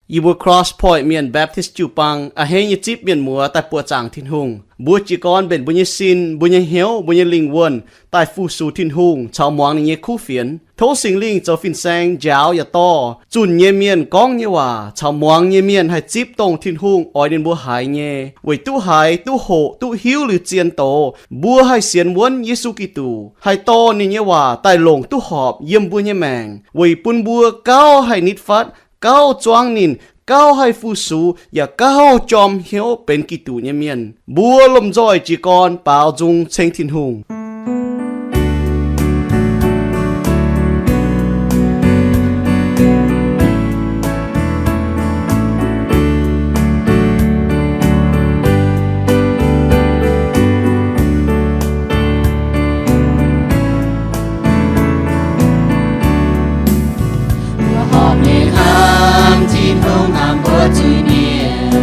Yie mbuo Cross Point Mienh Baptist jiu-baang a'hneiv nyei zipv mienh muoz daaih buoqc zaangc Tin-Hungh. Mbuo jiez gorn mbenc mbuo nyei sin, mbuo nyei hnyouv, mbuo nyei lingh wuonh daaih fu-sux Tin-Hungh caux muangx ninh nyei kuv fienx. Tov Singx Lingh zoux fin-saeng njaaux yaac dorh zunh nyei mienh gorngv nyei waac caux muangx nyei mienh haih zipv dongh Tin-Hungh oix ninh mbuo haiz nyei, weic duqv haiz, duqv hoqc, duqv hiuv liuz zien doz, mbuo haih sienx wuonv Yesu Giduc, haih dorh ninh nyei waac daaih longc duqv horpc yiem mbuo nyei maengc, weic bun mbuo gauh haih nitv fatv, gauh zuangv ninh, gauh haih fu-sux, yaac gauh jorm hnyouv benx Giduc nyei mienh. Mbuo lomh nzoih jiez gorn baaux nzung ceng Tin-Hungh. Mbuo horpc nyei hnamv Tin-Hungh hnamv mbuo zuiz-mienh,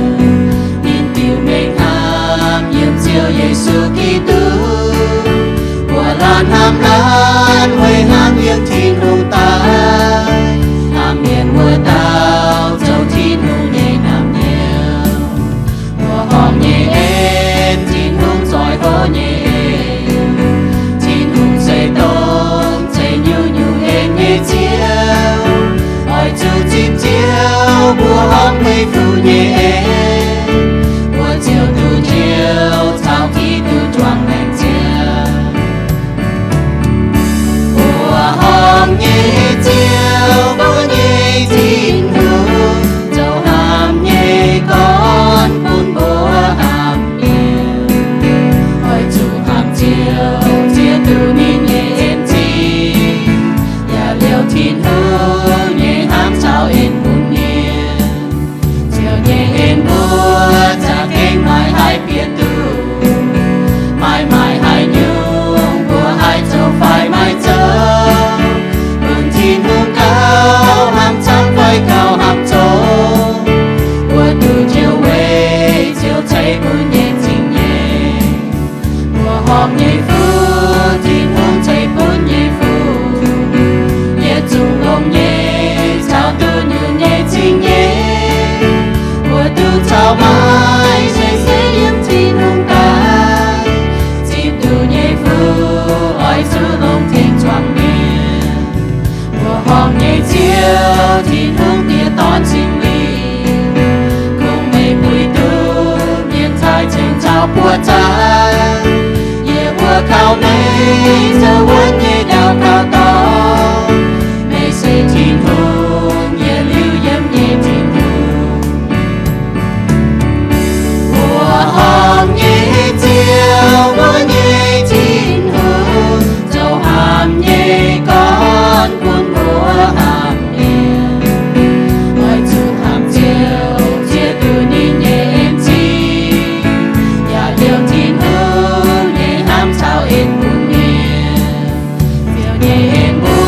ninh diuc mengh hnamv yiem Ziouv Yesu Giduc. Mbuo laanh hnamv laanh weic hnamv yiem Tin-Hungh daaih, hnamv mienh wuov dauh zoux Tin-Hungh nyei naamh nyouz. Mbuo horpc nyei en, Tin-Hungh zoih hlo nyei en. Tin-Hungh se dongh ceix nyungc-nyungc en nyei Ziouv. Oix zuqc zipv Ziouv mbuo horpc meiv fuqv nyei en, mbuo ziouc duqv njoux caux Giduc juangc maengc ziangh. Mbuo horpc nyei Ziouv, mbuo nyei Tin-Hungh, zoux hnamv nyei gorn bun mbuo hnamv mienh. Oix zuqc hnamv Ziouv, ziex duqv ninh nyei en zingh, yaac liouh Tin-Hungh nyei hnamv caux en bun mienh. Ziouv nyei en mbuo za'gengh maiv haih bieqc duqv. Maaih maaih haaix nyungc mbuo haih zoux fai maiv zoux, bun Tin-Hungh gauh hnamv camv fai gauh hnamv zoqc, mbuo duqv njoux weic Ziouv ceix bun nyei zingh nyei. Mbuo horpc nyei fuqv, Tin-Hungh ceix bun nyei fuqv, yietc zungv longx nyei caux duqv nyungc nyei zingh nyei. Mbuo duqv caux maaih se se yiem Tin-Hungh daaih, zipv duqv nyei fuqv oix zuqc longx tengx zuangx mienh. Mbuo horpc nyei Ziouv, Tin-Hungh Diex, Dorn, Singx Lingh, kungx meih puix duqv mienh taaih ceng caux buoqc zaangc. Yie mbuo kaux meih zoux wuonv nyei ndau gauh dorngx. Meih se Tin-Hungh, yietc liuz yiem nyei Tin-Hungh. Mbuo horpc nyei Ziouv, mbuo nyei Tin-Hungh, zoux hnamv nyei gorn bun mbuo hnamv mienh. Oix zuqc hnamv Ziouv, ziex duqv ninh nyei en zingh, yaac liouh Tin-Hungh nyei hnamv caux en bun mienh. Ziouv nyei en mbuo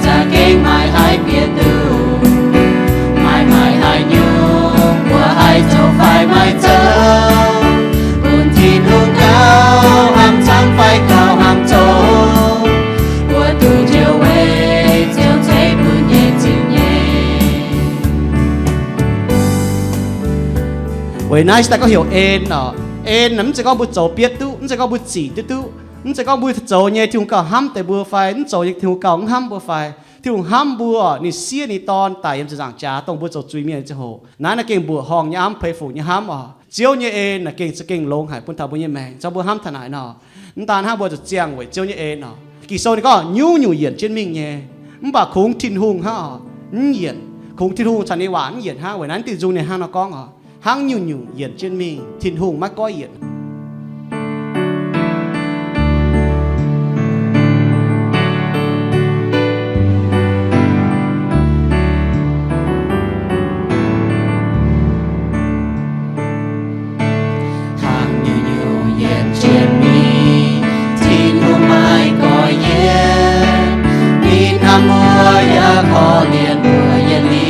za'gengh maiv haih bieqc duqv. Maaih maaih haaix nyungc mbuo haih zoux fai maiv zoux, bun Tin-Hungh gauh hnamv camv fai gauh hnamv zoqc, mbuo duqv njoux weic Ziouv ceix bun nyei zingh nyei. Weic naaiv se daaih gorngv heuc en oc. En mv zeiz gorngv mbuo zoux bietv duqv, mv zeiz gorngv mbuo zic duqv duqv, mv zeiz gorngv mbuo zoux nyei Tin-Hungh gauh hnamv deix mbuo fai mv zoux nyei Tin-Hungh gauh mv hnamv mbuo fai. Tin-Hungh hnamv mbuo, ninh siev ninh Dorn daic yiem ziepc nzaangc jaax dongh mbuo zoux zuiz-mienh nyei ziangh hoc. Naaiv naaiv gengh mbuoqc horngh nyei hnamv, peix fuc nyei hnamv oc. Ziouv nyei en naaic gengh za'gengh longx haic bun taux mbuo nyei maengc, caux mbuo hnamv taux naaic nor. Mv daan hnangv mbuo zuqc ziangh weic Ziouv nyei en oc. Ging-Sou ninh gorngv nyungc-nyungc yienc jienv mingh nyei, mv baac kungx Tin-Hungh hnangv oc, mv yienc. Kungx Tin-Hungh caux ninh waac mv yienc hnangv. Weic naaiv diuh nzung ninh hnangv nor gorngv oc, hnangv nyungc-nyungc yienc jienv mingh, Tin-Hungh maiv goiv yienc. Hnangv nyungc-nyungc yienc jienv mingh, Tin-Hungh maiv goiv yienc. Ninh hnamv mbuo yaac korv-lienh mbuo yietc liuz.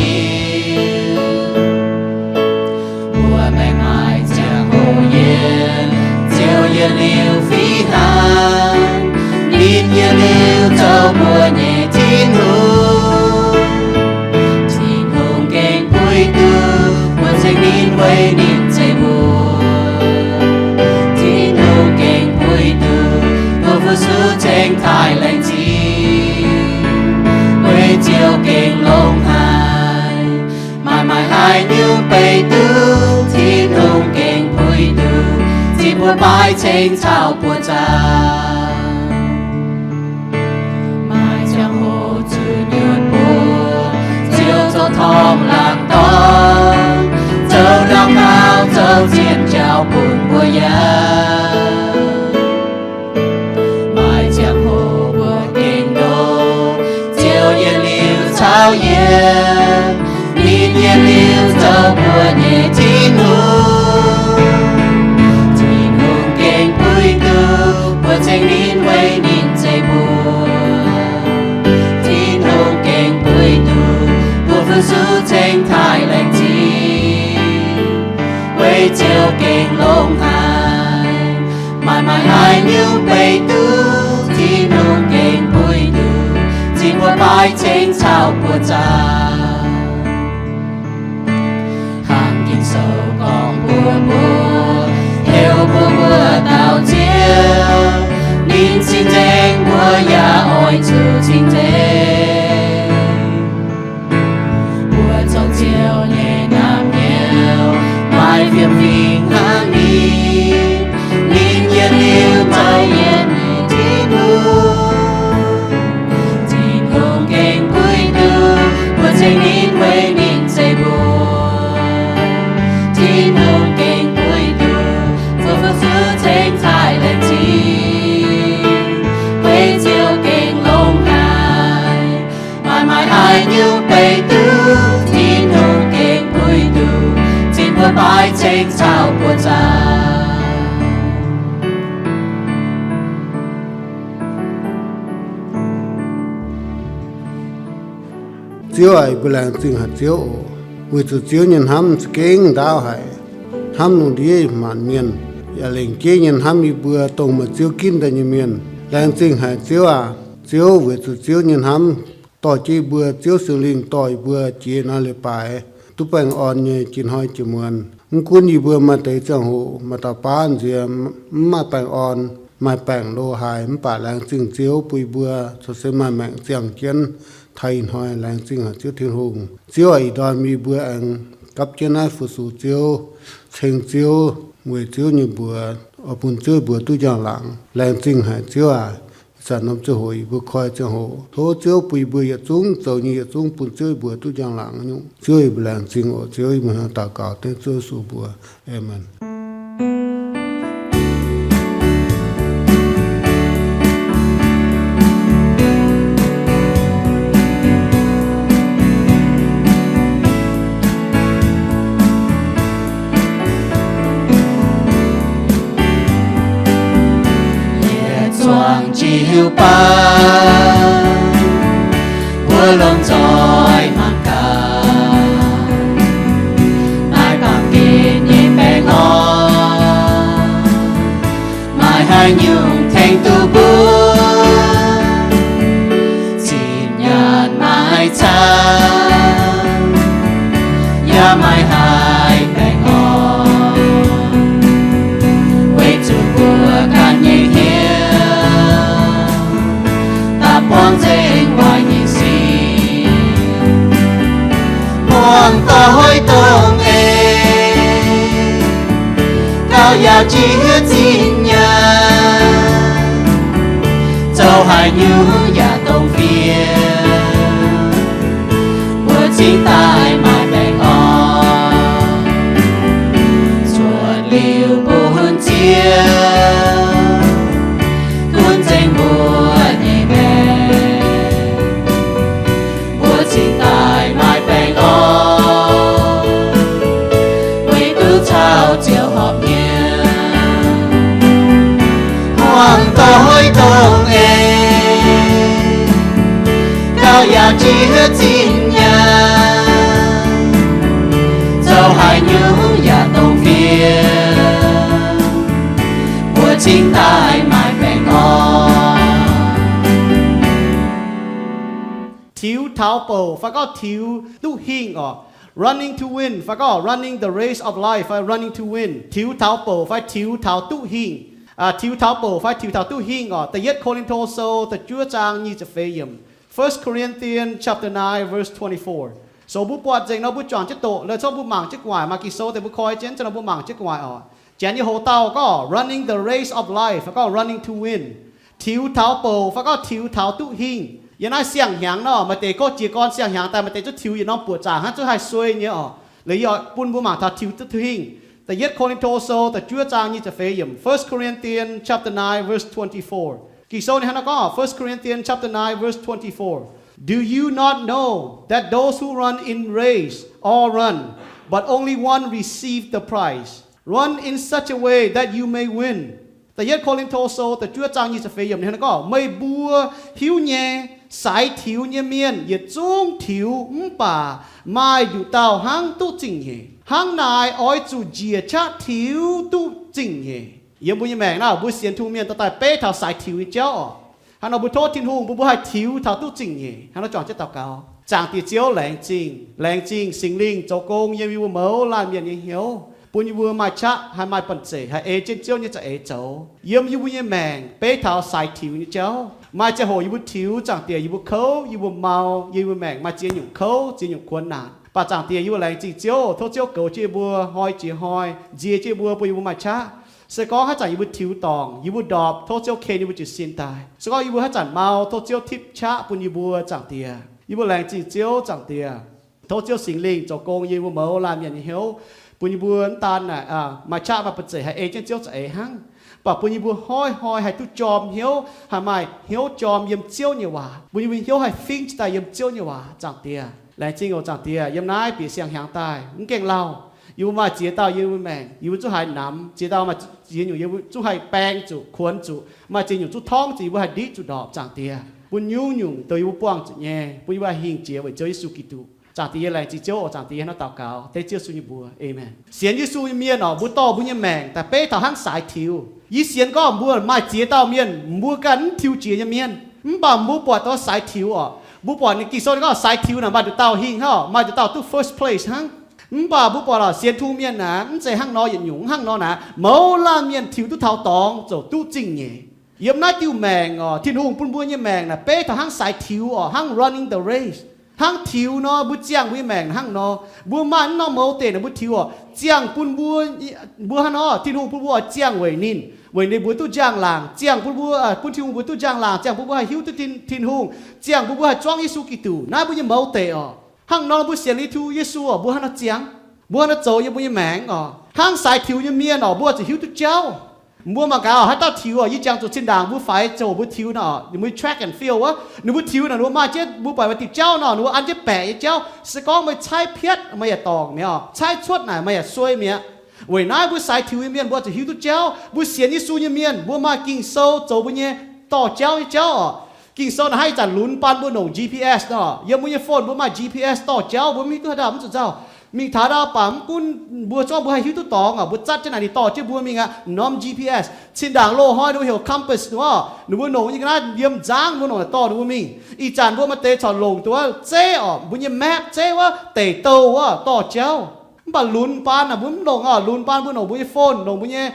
Mbuo maengc maaih ziangh hoc yiem, Ninh weic ninh zeiv mbuo, Tin-Hungh gengh puix nduqc mbuo fu-sux cingx taaih laengz zingh, weic Ziouv gengh longx haic. Maaih maaih haaix nyungc beiv duqv Tin-Hungh gengh puix nduqc, zinh mbuo baaix ceng caux buoqc zaangc. Maaih ziangh hoc zuqc nyutc mbuo, Ziouv zoux torngv laangz dorngx, zoux ndau gaux, zoux zien jauv bun mbuo yaac. Maaih ziangh hoc mbuo gengh ndoh, Ziouv yietc liuz caux yie, ninh yietc liuz zoux mbuo nyei Tin-Hungh. Tin-Hungh gengh puix nduqc mbuo cingx ninh weic ninh zeiv mbuo. Tin-Hungh gengh puix nduqc mbuo fu-sux cingx taaih laengz zingh, weic Ziouv gengh longx haic. Maaih maaih haaix nyungc beiv duqv Tin-Hungh gengh puix nduqc, zinh mbuo baaix ceng caux buoqc zaangc. Hnangv Ging-Sou gorngv mbuox mbuo, heuc mbuo mbuo dauh Ziouv, ninh cing-nzengc, mbuo yaac oix zuqc cing-nzengc. Mbuo zoux Ziouv nyei naamh nyouz, maaih fiem-fingx hnangv ninh. Ninh yietc liuz zoux yie nyei Tin-Hungh. Tin-Hungh gengh puix nduqc mbuo cingx ninh weic ninh zeiv mbuo. Tin-Hungh gengh puix nduqc mbuo fu-sux cingx taaih laengz zingh, weic Ziouv gengh longx haic. Maaih maaih haaix nyungc beiv duqv Tin-Hungh gengh puix nduqc, zinh mbuo baaix ceng caux buoqc zaangc. Ziouv aac, yie mbuo laengz zingh haic Ziouv oc. Weic zuqc Ziouv nyei hnamv za'gengh ndaauv haic, hnamv lungh ndiev maanc mienh, yaac lengc jeiv nyei hnamv yie mbuo dongh meih Ziouv ginv daaih nyei mienh. Laengz zingh haic Ziouv aac. Ziouv, weic zuqc Ziouv nyei hnamv dorh jienv yie mbuo, Ziouv Singx Lingh dorh yie mbuo jiex naaiv leiz-baaix duqv baengh orn nyei jiex hnoi jiex muonz. Mv gunv yie mbuo maaih deix ziangh hoc maaih dauh baav nziex mv maaih baengh orn, maaih baengc lo haaix, mv baac laengz zingh Ziouv bun yie mbuo corc se maaih maengc ziangh jienv taux ih hnoi. Laengz zingh haic Ziouv Tin-Hungh. Ziouv aac, ih ndorm yie mbuo aengx gapv jienv naaiv fu-sux Ziouv, ceng Ziouv, weic Ziouv nyei mbuox, oix bun Ziouv mbuox duqv njang-laangc. Laengz zingh haic Ziouv aac. Ih zanc norm ziangh hoc yie mbuo koi ziangh hoc, tov Ziouv bun yie mbuo yietc zungv zoux nyei yietc zungv bun Ziouv mbuox duqv njang-laangc nyungc. Ziouv, yie mbuo laengz zingh oc. Ziouv, yie mbuo hnangv daux gaux dengv Ziouv Yesu mbuox. Aamen. Yietc zuangx jiu-baang, mbuo lomh nzoih mangc gaax, naaiv baamh gen nyei baengh orn, maaih haaix nyungc tengx duqv mbuo? Zinh nyaanh maaih camv, yaac maaih haic baengh orn, weic zuqc mbuo ganh nyei hnyouv daaih buangv nzengc waaic nyei sic. Muangx doix dongh eix, gauh yaac jiex zinh nyaanh, zoux haaix nyungc yaac dongh fiev. Mbuo cingx daaih maaih baengh orn, cuotv liuz bun Ziouv gunv nzengc mbuo nyei maengc. Mbuo cingx daaih maaih baengh orn, weic duqv caux Ziouv horpc hnyouv. Muangx doix dongh eix, gauh yaac jiex zinh nyaanh, zoux haaix nyungc yaac dongh fiev. Mbuo cingx daaih maaih baengh orn. Tiux taux bouc fai gorngv tiux duqv hingh oc. Running to win fai gorngv running the race of life fai running to win, tiux taux bouc fai tiux taux duqv hingh. Tiux taux bouc fai tiux taux duqv hingh oc. Da'yietv Ko^lin^to Sou da'juov zaang nyic ziepc feix yiemc. First Corinthians chapter nine verse twenty-four. So mbuo buatc nzengc nor mbuo juangc jienv doqc, lorqc, mbuo mangc jienv gu'nguaaic, maaih Ging-Sou deix mbuo koi jienv nor mbuo mangc jienv gu'nguaaic oc. Janx nyei hoc-dauh gorngv running the race of life fai gorngv running to win, tiux taux bouc fai gorngv tiux taux duqv hingh. Yiem naaiv siang-hnyangx nor maaih deix gorngv jiez gorn siang-hnyangx daaih maaih deix zuqc tiux yietc norm buoqc zaangc hnangv, zuqc haih suei nyei oc. Liuz yie oix bun mbuo mangc taux tiux duqv hingh. Da'yietv Ko^lin^to Sou da'juov zaang nyic ziepc feix yiemc, First Corinthians chapter nine verse twenty-four. Ging-Sou ninh hnangv naaiv gorngv, First Corinthians chapter nine verse twenty-four. Do you not know that those who run in race all run, but only one receive the prize? Run in such a way that you may win. Da'yietv Ko^lin^to Sou da'juov zaang nyic ziepc feix yiemc ninh hnangv naaiv gorngv, Meih mbuo hiuv nyei, saaix tiux nyei mienh yietc zungv tiux, mv baac maaih nduqc dauh hnangv duqv zingh nyeic. Hnangv naaic oix zuqc njiec qaqv tiux duqv zingh nyeic. Yiem mbuo nyei maengc naaiv, mbuo sienx Tin-Hungh mienh dorh daaih beiv taux saaix tiux nyei jauv oc. Hnangv nor mbuo tov Tin-Hungh bun mbuo haih tiux taux duqv zingh nyeic. Hnangv nor juangc jienv daux gaux. Zaangc Diex Ziouv, laengz zingh, laengz zingh Singx Lingh zoux gong yiem yie mbuo mouz laanh mienh nyei hnyouv, bun yie mbuo maaih qaqv haih maaih banh zeic haih ei jienv Ziouv nyei za'eix zoux yiem yie mbuo nyei maengc beiv taux saaix tiux nyei jauv. Maaih ziangh hoc yie mbuo tiux, Zaangc Diex, yie mbuo kouv, yie mbuo mau, yie mbuo maengc maaih ziex nyungc kouv, ziex nyungc kuonx naanc. Mv baac Zaangc Diex, yie mbuo laengz zingh Ziouv, tov Ziouv goux jienv yie mbuo, hnoi jiex hnoi, nzie jienv yie mbuo, bun yie mbuo maaih qaqv. Se gorngv haaix zanc yie mbuo tiux dorngc, yie mbuo ndorpc, tov Ziouv ken yie mbuo jiez sin daaih. Se gorngv yie mbuo haaix zanc mau, tov Ziouv tipv qaqv bun yie mbuo, Zaangc Diex. Yie mbuo laengz zingh Ziouv, Zaangc Diex. Tov Ziouv Singx Lingh zoux gong yiem yie mbuo mouz laanh mienh nyei hnyouv, bun yie mbuo mv daan naaic maaih qaqv maaih ba'zeic haih ei jienv Ziouv za'eix hnangv, mv baac bun yie mbuo hnoi-hnoi haih duqv jorm hnyouv, haih maaih hnyouv jorm yiem Ziouv nyei waac, bun yie mbuo hnyouv haih fingx jiez daaih yiem Ziouv nyei waac, Zaangc Diex. Laengz zingh oc, Zaangc Diex, yiem naaiv bieqc siang-hnyangx daaih mv gaengh lauh, yie mbuo maaih ziex dauh yiem yie mbuo maengc, yie mbuo zungv haih namx, ziex dauh maaih ziex nyungc yie mbuo zungv haih baeng zuqc, kuonx zuqc, maaih ziex nyungc zungv torngv zuqc, yie mbuo haih ndiqv zuqc ndorpc, Zaangc Diex. Bun nyungc-nyungc douh yie mbuo buangh zuqc nyei, bun yie mbuo haih hingh jiex weic Ziouv Yesu Giduc. Zaangc Diex, yie laengz zingh Ziouv oc, Zaangc Diex, yie hnangv naaiv daux gaux dengv Ziouv Yesu nyei mbuox, aamen. Sienx Yesu nyei mienh oc, mbuo dorh mbuo nyei maengc daaih beiv taux hnangv saaix tiux. Yie sienx gorngv mbuo maaih ziex dauh mienh, mbuo ganh mv tiux jiex nyei mienh, mv baac mbuo buatc taux saaix tiux oc. Mbuo buatc ninh Ging-Sou ninh gorngv saaix tiux naaic maaih nduqc dauh hingh hnangv, maaih nduqc dauh duqv first place hnangv. Mv baac mbuo buatc lorqc, sienx Tin-Hungh mienh naaic mv zeiz hnangv nor yietc nyungc, hnangv nor naaic mouz laanh mienh tiux duqv taux dorngx ziouc duqv zingh nyeic. Yiem naaiv diuh maengc oc, Tin-Hungh bun mbuo nyei maengc naaic beiv taux hnangv saaix tiux oc, hnangv running the race. Hnangv tiux nor, mbuo ziangh mbuo nyei maengc hnangv nor. Mbuo maaih mv norm mouz deic naaic mbuo tiux oc, ziangh bun mbuo, mbuo hnangv nor, Tin-Hungh bun mbuo oix ziangh weic ninh, weic ninh mbuo duqv njang-laangc, ziangh bun mbuo, bun Tin-Hungh mbuo duqv njang-laangc, ziangh bun mbuo haih hiuv duqv Tin-Hungh, ziangh bun mbuo haih zuangv Yesu Giduc. Naaiv mbuo nyei mouz deic oc. Hnangv nor mbuo sienx liuz Tin-Hungh Yesu oc, mbuo hnangv nor ziangh, mbuo hnangv nor zoux yiem mbuo nyei maengc oc. Hnangv saaix tiux nyei mienh oc, mbuo zuqc hiuv duqv jauv. Mbuo mangc gaax oc, haaix dauh tiux oc, yie jangx zuqc zinh ndaangc mbuo faix ziouc mbuo tiux nor, mbuo track and field wuov, ninh mbuo tiux naaic ninh mbuo maaih jienv mbuo buatc maaih diuh jauv nor, ninh mbuo an jienv baeqc nyei jauv. Se gorngv meih caaiv piatv, meih yaac dorngc mi'aqv oc. Caaiv cuotv naaic meih yaac suei mi'aqv. Weic naaiv mbuo saaix tiux nyei mienh mbuo zuqc hiuv duqv jauv. Mbuo sienx Yesu nyei mienh mbuo maaih Ging-Sou zoux mbuo nyei dorh jauv nyei jauv oc. Ging-Sou naaic hnangv ih zanc lunx baan mbuo longc G P S nor. Yiem mbuo nyei phone mbuo maaih G P S dorh jauv, mbuo mv hiuv duqv haaix dauh mv zuqc nzauh. Mingh taux ndau baac mv gunv mbuo zorqv mbuo haih hiuv duqv dorngx oc, mbuo zatv jienv naaic ninh dorh jienv mbuo mingh aqv. Norm G P S, zinh ndaangc loz-hnoi ninh mbuo heuc compass nor, ninh mbuo longc nyei ga'naaiv yiem nzangv mbuo longc naaic dorh ninh mbuo mingh. Ih zanc mbuo maaih deix corc longc duqv zeiv oc, mbuo nyei map zeiv wuov, deic douh wuov dorh jauv. Mv baac lunx baan naaic mbuo mv longc oc. Lunx baan mbuo longc mbuo nyei phone, longc mbuo nyei,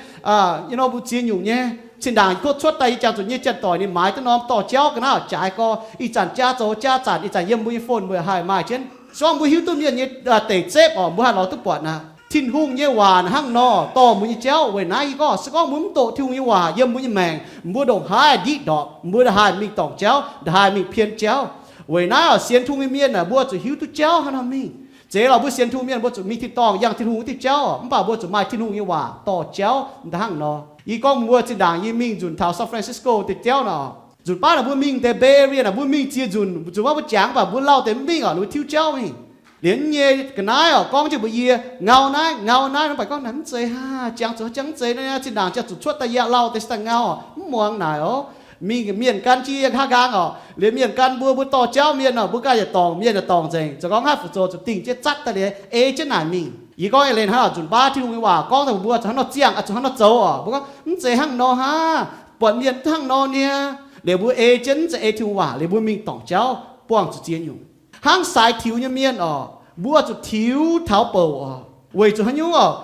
yie nor mbuo ziex nyungc nyei. Zinh ndaangc yie kov cuotv daaih yie jangx zuqc nyei janx-doic ninh maaiz duqv norm dorh jauv ga'naaiv jaaix gorx. Ih zanc jaa zoux jaa zanc, ih zanc yiem mbuo nyei phone mbuo haih maaih jienv. Se gorngv mbuo hiuv duqv mienh nyei deic zepv oc, mbuo haih lorz duqv buatc naaic. Tin-Hungh nyei waac hnangv nor dorh mbuo nyei jauv. Weic naaiv yie gorngv se gorngv mbuo mv doqc Tin-Hungh nyei waac yiem mbuo nyei maengc, mbuo ndongc haaix ndiqv ndorpc, mbuo ndongc haaix mingh dorngc jauv, ndongc haaix mingh pien jauv. Weic naaiv oc, sienx Tin-Hungh nyei mienh aah, mbuo zuqc hiuv duqv jauv hnangv nor mingh. Zeiz lorqc, mbuo sienx Tin-Hungh mienh mbuo zuqc mingh tin-dorngh yangh Tin-Hungh wuov diuh jauv oc, mv baac mbuo zuqc maaih Tin-Hungh nyei waac dorh jauv hnangv nor. Yie gorngv mbuo zinh ndaangc yie mingh nzunc taux San Francisco deix jauv nor, nzunc baav naaic mbuo mingh deix Bay Area naaic mbuo mingh ziex nzunc, nzunc baav mbuo jangx mv baac mbuo lauh deix mv mingh oc, ninh mbuo tiuv jauv mingh. Liuz nyei ga'naaiv oc, gorngv jienv mbuox yie, ngau naaiv, ngau naaiv nor, mv baac gorngv naaic mv zeiz aqv, jangx zuqc jangx mv zeiz nor, zinh ndaangc jangx zuqc cuotv daaih yaac lauh deix se daaih ngau oc, mv muangx naaic oc. Mingh mienh gan jienv yie haav nqaang oc, liuz mienh gan mbuo, mbuo dorh jauv mienh oc, mbuo ganh yaac dorngc, mienh yaac dorngc nzengc. Zoux gorngv haaix fu'zoux zuqc dingh jienv zatv daaih liuz ei jienv naaic mingh. Yie gorngv eix leiz hnangv oc, nzunc baav Tin-Hungh nyei waac gorngv daaih mbuo zuqc hnangv nor ziangh, zuqc hnangv nor zoux oc. Mbuo gorngv mv zeiz hnangv nor hnangv, buatc mienh hnangv nor niaa. Liuz mbuo ei jienv mv zeiz ei Tin-Hungh waac, liuz mbuo mingh dorngc jauv buangh zuqc ziex nyungc. Hnangv saaix tiux nyei mienh oc, Mbuo zuqc tiux taux bouc oc. Weic zuqc haaix nyungc oc?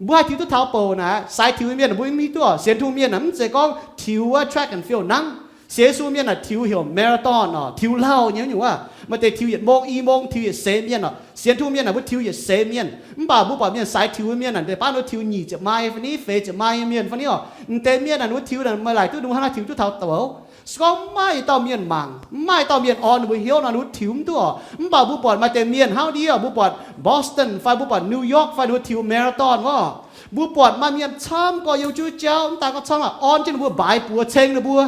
Mbuo haih tiux duqv taux bouc naaic, sai tiux mienh mbuo mv hiuv duqv oc. Sienx Tin-Hungh mienh aah, mv zeiz gorngv tiux wuov track and field nangv. Sienx Yesu mienh aah, tiux heuc marathon oc, tiux lauh nyei nyungc aav. Maaih deix tiux yietc mong, i mong, tiux yietc seix mienh oc. Sienx Tin-Hungh mienh aah, mbuo tiux yietc seix mienh. Mv baac mbuo buatc mienh sai tiux mienh aah, deix baav ninh tiux nyic ziepc maaih fai niv, feix ziepc maaih nyei mienh fai niv oc. M'deix mienh aah, ninh tiux naaic meih laaic duqv ninh mbuo hnangv naaiv tiux duqv taux bouc. Se gorngv mv maaih dauh mienh mangc, mv maaih dauh mienh orn ninh mbuo hnyouv nor, ninh mbuo tiux mv duqv oc. Mv baac mbuo buatc maaih deix mienh hnangv ndiev, mbuo buatc Boston fai mbuo buatc New York fai ninh mbuo tiux marathon wuov. Mbuo buatc maaih mienh camv gorx yiem juov jauv, mv daaih gorngv camv aqv, orn jienv ninh mbuo mbaaix buoz ceng ninh mbuo,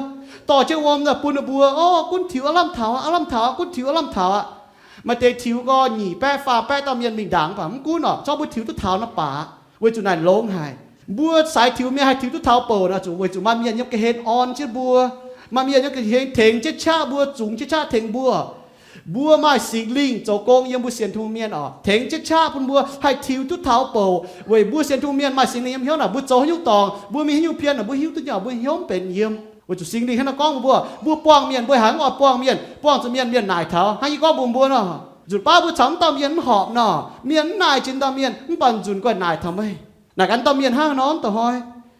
dorh jienv wuom daaih bun ninh mbuo, o, gunv tiux aav lamh taux aqv, aav lamh taux aqv, gunv tiux aav lamh taux aqv. Maaih deix tiux gorx nyic baeqv faam baeqv dauh mienh mingh ndaangc, mv baac mv gunv oc, zorqv mbuo tiux duqv taux naaiv baac, weic zuqc naaic longx haic. Mbuo sai tiux mienh haih tiux duqv taux bouc naaic, zuqc weic zuqc maaih mienh yiem ga'hlen orn jienv mbuo, maaih mienh yiem ga'hlen tengx jienv qaqv mbuo, zungx jienv qaqv tengx mbuo. Mbuo maaih Singx Lingh zoux gong yiem mbuo sienx Tin-Hungh mienh oc, tengx jienv qaqv bun mbuo haih tiux duqv taux bouc. Weic mbuo sienx Tin-Hungh mienh maaih Singx Lingh yiem hnyouv naaic, mbuo zoux haaix nyungc dorngc, mbuo mingh haaix nyungc pien naaic, mbuo hiuv duqv nyei, mbuo hnyouv mv benx yiem. Weic zuqc Singx Lingh hnangv naaiv gorngv mbuo, mbuo buangh mienh, mbuo haiz mv oix buangh mienh, buangh zuqc mienh, mienh naaic taux. Hnangv yie gorngv mbuox mbuo nor, nzunc baav mbuo caux mv dauh mienh mv horpc nor, mienh mv naaic jiex dauh mienh, mv baac nzunc guanh naaic taux meih. Naaic gaax dauh mienh hnangv nor, da'hoi,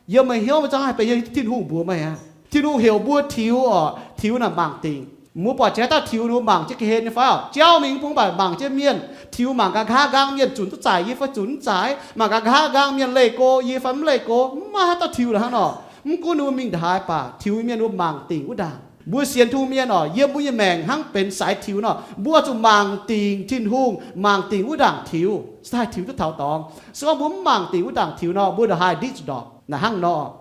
yiem meih hnyouv maiv zangv haih benx yiem Tin-Hungh mbuox meih aqv. Tin-Hungh heuc mbuo tiux oc, tiux naaic mangc dingc. Mbuo buatc jiex haaix dauh tiux ninh mbuo mangc jienv ga'hlen nyei fai oc? Jauv mingh bun mv baac mangc jienv mienh. Tiux mangc gaax nqa'haav nqaang mienh zunc duqv zaaic yie fai zunc mv zaaic, mangc gaax nqa'haav nqaang mienh leih go yie fai mv leih go. Mv maaih haaix dauh tiux la'hnangv nor. Mv gunv ninh mbuo mingh ndongc haaix baac tiux mienh ninh mbuo mangc dingc wuov ndaangc. Mbuo sienx Tin-Hungh mienh oc, yiem mbuo nyei maengc hnangv benx sai tiux nor, mbuo zuqc mangc dingc Tin-Hungh, mangc dingc wuov ndaangc tiux, se haih tiux duqv taux dorngx. Se gorngv mbuo mv mangc dingc wuov ndaangc tiux nor, mbuo ndongc haaix ndiqv zuqc ndorpc. Naaic hnangv nor,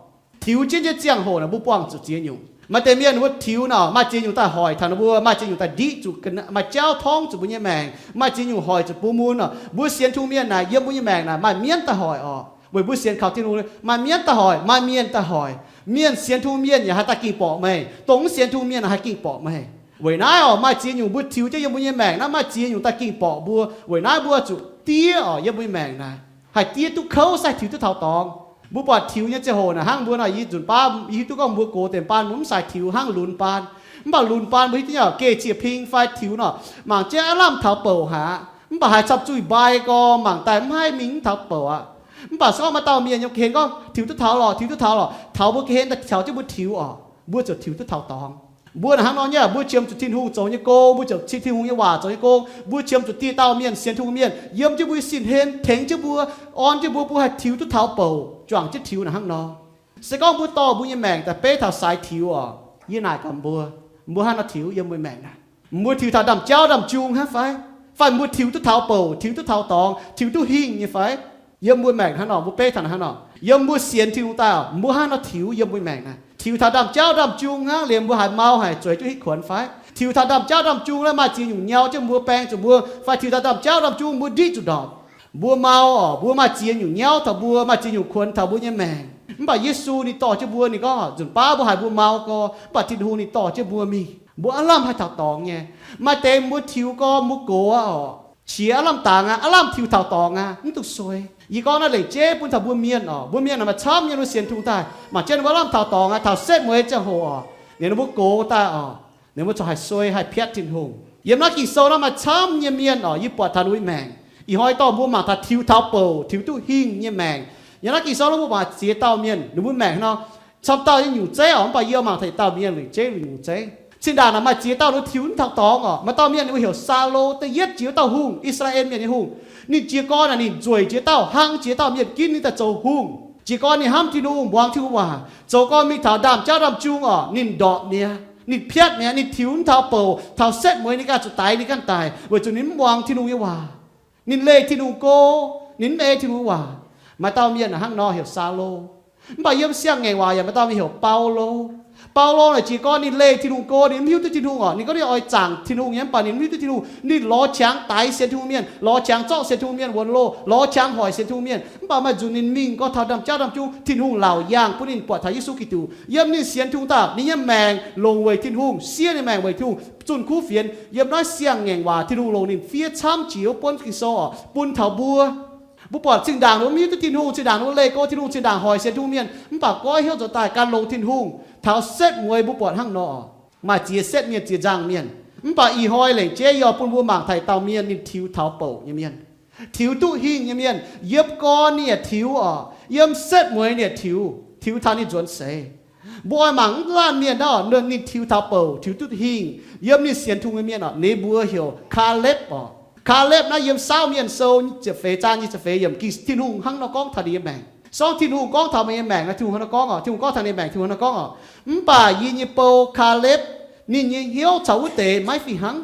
tiux jienv nyei ziangh hoc naaic mbuo buangh zuqc ziex nyungc. Maaih deix mienh ninh mbuo tiux nor, maaih ziex nyungc daaih hoic taux ninh mbuo, maaih ziex nyungc daaih ndiqv zuqc, maaih jauv torngv zuqc mbuo nyei maengc, maaih ziex nyungc hoic zuqc bun mun oc. Mbuo sienx Tin-Hungh mienh naaic, yiem mbuo nyei maengc naaic maaih mienv daaih hoic oc. Weic mbuo sienx kaux Tin-Hungh, maaih mienv daaih hoic, maaih mienh daaih hoic. Mienh sienx Tin-Hungh mienh yaac haih daaih ging borqc meih, dongh mv sienx Tin-Hungh mienh haih ging borqc meih. Weic naaiv oc, maaih ziex nyungc mbuo tiux jienv yiem mbuo nyei maengc naaiv, maaih ziex nyungc daaih ging borqc mbuo. Weic naaiv mbuo zuqc diev oc, yiem mbuo nyei maengc naaic. Haih diev duqv kouv se haih tiux duqv taux dorngx. Mbuo buatc tiux nyei ziangh hoc naaic hnangv mbuo nor, yie nzunc baav yie hiuv duqv gorngv mbuo gox deix baan mbuo mv sai tiux hnangv lunx baan. Mv baac lunx baan mbuo hiuv duqv nyei oc, geh ziex ping fai tiux nor, mangc jienv aav lamh taux bouc haic aqv. Mv baac haiz camv zuih mbai gorx mangc daaih mv haih mingh mv taux bouc aqv. Mv baac se gorngv maaih dauh mienh yiem ga'hlen gorngv tiux duqv taux lorqc, tiux duqv taux lorqc, taux mbuo ga'hlen daaih taux jienv mbuo tiux oc, mbuo ziouc tiux duqv taux dorngx. Mbuo naaic hnangv nor nyei, mbuo qiemx zuqc Tin-Hungh zoux nyei gong, mbuo qiemx zuqc Tin-Hungh nyei waac zoux nyei gong, mbuo qiemx zuqc dieh dauh mienh, sienx Tin-Hungh mienh yiem jienv mbuo nyei sin hlen tengx jienv mbuo, orn jienv mbuo, mbuo haih tiux duqv taux bouc, juangc jienv tiux naaic hnangv nor. Se gorngv mbuo dorh mbuo nyei maengc daaih beiv taux sai tiux oc, yie naaic gaax mbuo, mbuo hnangv nor tiux yiem mbuo maengc naaic, mbuo tiux taux ndaamv-jauv ndaamv-jung hnangv fai? Fai mbuo tiux duqv taux bouc, tiux duqv taux dorngx, tiux duqv hingh nyei fai? Yiem mbuo maengc hnangv nor, mbuo beiv taux hnangv nor, yiem mbuo sienx Tin-Hungh daaih oc, mbuo hnangv nor tiux yiem mbuo maengc naaic, tiux taux ndaamv-jauv ndaamv-jung hnangv liemh mbuo haiz mau haic zueiz duqv hitv kuonx fai? Tiux taux ndaamv-jauv ndaamv-jung naaiv maaih ziex nyungc nyau jienv mbuo, baeng zuqc mbuo, fai tiux taux ndaamv-jauv ndaamv-jung mbuo ndiqv zuqc ndorpc. Mbuo mau oc, mbuo maaih ziex nyungc nyau taux mbuo, maaih ziex nyungc kuonx taux mbuo nyei maengc. Mv baac Yesu ninh dorh jienv mbuo, ninh gorngv nzunc baav mbuo haiz mbuo mau gorx, mv baac Tin-Hungh ninh dorh jienv mbuo mingh. Mbuo aav lamh haih taux dorngx nyei. Maaih deix mbuo tiux gorx mbuo gox aqv oc, qiex aav lamh dangx aqv, aav lamh tiux taux dorngx aqv, mv duqv suei. Yie gorngv naaiv lengc jeiv bun taux mbuo mienh oc, mbuo mienh naaic maaih camv nyei mbuo sienx Tin-Hungh daaih, mangc jienv ninh mbuo aav lamh taux dorngx aqv, taux setv mueiz ziangh hoc oc, ninh mbuo gox daaih oc, ninh mbuo corc haih suei haih piatv Tin-Hungh. Yiem naaiv Ging-Sou naaiv maaih camv nyei mienh oc, yie buatc taux ninh mbuo maengc. Ih hnoi dorh mbuo mangc taux tiux taux bouc, tiux duqv hingh nyei maengc. Yiem naaiv Ging-Sou naaiv mbuo mangc ziex dauh mienh ninh mbuo maengc nor, camv dauh nyei nyungc zeiv oc, mv baac yie mangc taux yietc dauh mienh lengc jeiv nyungc zeiv. Cin-ndaangc naaic maaih ziex dauh ninh tiux mv taux dorngx oc. Maaih dauh mienh ninh mbuo heuc Saulo, da'yietv jiex wuov dauh hungh, I^saa^laa^en Mienh nyei hungh. Ninh jiez gorn naaic ninh nzueic jiex dauh, hlang jiex dauh mienh ginv ninh daaih zoux hungh. Jiez gorn ninh hnamv Tin-Hungh, muangx Tin-Hungh waac, zoux gorn mingh taux ndaamv-jauv ndaamv-jung oc, ninh ndorpc mi'aqv, ninh piatv mi'aqv, ninh tiux mv taux bouc, taux setv mueiz ninh ganh zuqc daix ninh ganh daic, weic zuqc ninh mv muangx Tin-Hungh nyei waac. Ninh leih Tin-Hungh go, ninh mv ei Tin-Hungh waac. Maaih dauh mienh hnangv nor heuc Saulo. Mv baac yiem siang-ngaengc waac yaac maaih dauh mienh heuc Baulo. Baulo naaic jiez gorn ninh leih Tin-Hungh go, ninh mv hiuv duqv Tin-Hungh oc. Ninh gorngv ninh oix zaangc Tin-Hungh nyei, mv baac ninh mv hiuv duqv Tin-Hungh. Ninh lorz qangx daix sienx Tin-Hungh mienh, lorz qangx zorqv sienx Tin-Hungh mienh wuonx loh, lorz qangx hoic sienx Tin-Hungh mienh. Mv baac maaih nzunc ninh mingh gorngv taux ndaamv-jauv ndaamv-jung, Tin-Hungh laauc yaangh bun ninh buatc taux Yesu Giduc. Yiem ninh sienx Tin-Hungh daaih, ninh nyei maengc longc weic Tin-Hungh, siev ninh maengc weic Tin-Hungh zunh kuv fienx. Yiem naaiv siang-ngaengc waac Tin-Hungh longc ninh fiev camv jiex wuov buonv Ging-Sou oc, bun taux mbuo. Mbuo buatc zinh ndaangc ninh mbuo mv hiuv duqv Tin-Hungh, zinh ndaangc ninh mbuo leih go Tin-Hungh, zinh ndaangc hoic sienx Tin-Hungh mienh, mv baac goiv hnyouv nzuonx daaih gan longx Tin-Hungh. Taux setv mueiz mbuo buatc hnangv nor, maaih ziex setv mienh, ziex nzangc mienh. Mv baac ih hnoi lengc jeiv yie oix bun mbuo mangc taux dauh mienh ninh tiux taux bouc nyei mienh, tiux duqv hingh nyei mienh. Yiem gorn ninh yaac tiux oc, yiem setv mueiz ninh yaac tiux, tiux taux ninh nzuonx seix. Mbuo oix mangc wuov laanh mienh naaiv, ninh tiux taux bouc, tiux duqv hingh, yiem ninh sienx Tin-Hungh nyei mienh oc, ninh mbuo heuc Kaalepv oc. Kaalepv naaiv yiem Saauv Mienh Sou ziepc feix zaang nyic ziepc feix yiemc, Ging-Sou Tin-Hungh hnangv nor gorngv taux ninh nyei maengc. Sorng Tin-Hungh gorngv taux meih nyei maengc, Tin-Hungh hnangv nor gorngv oc. Tin-Hungh gorngv taux ninh nyei maengc, Tin-Hungh hnangv nor gorngv oc: Mv baac yie nyei bou Kaalepv, ninh nyei hnyouv caux wuov deix maiv fih hnangv.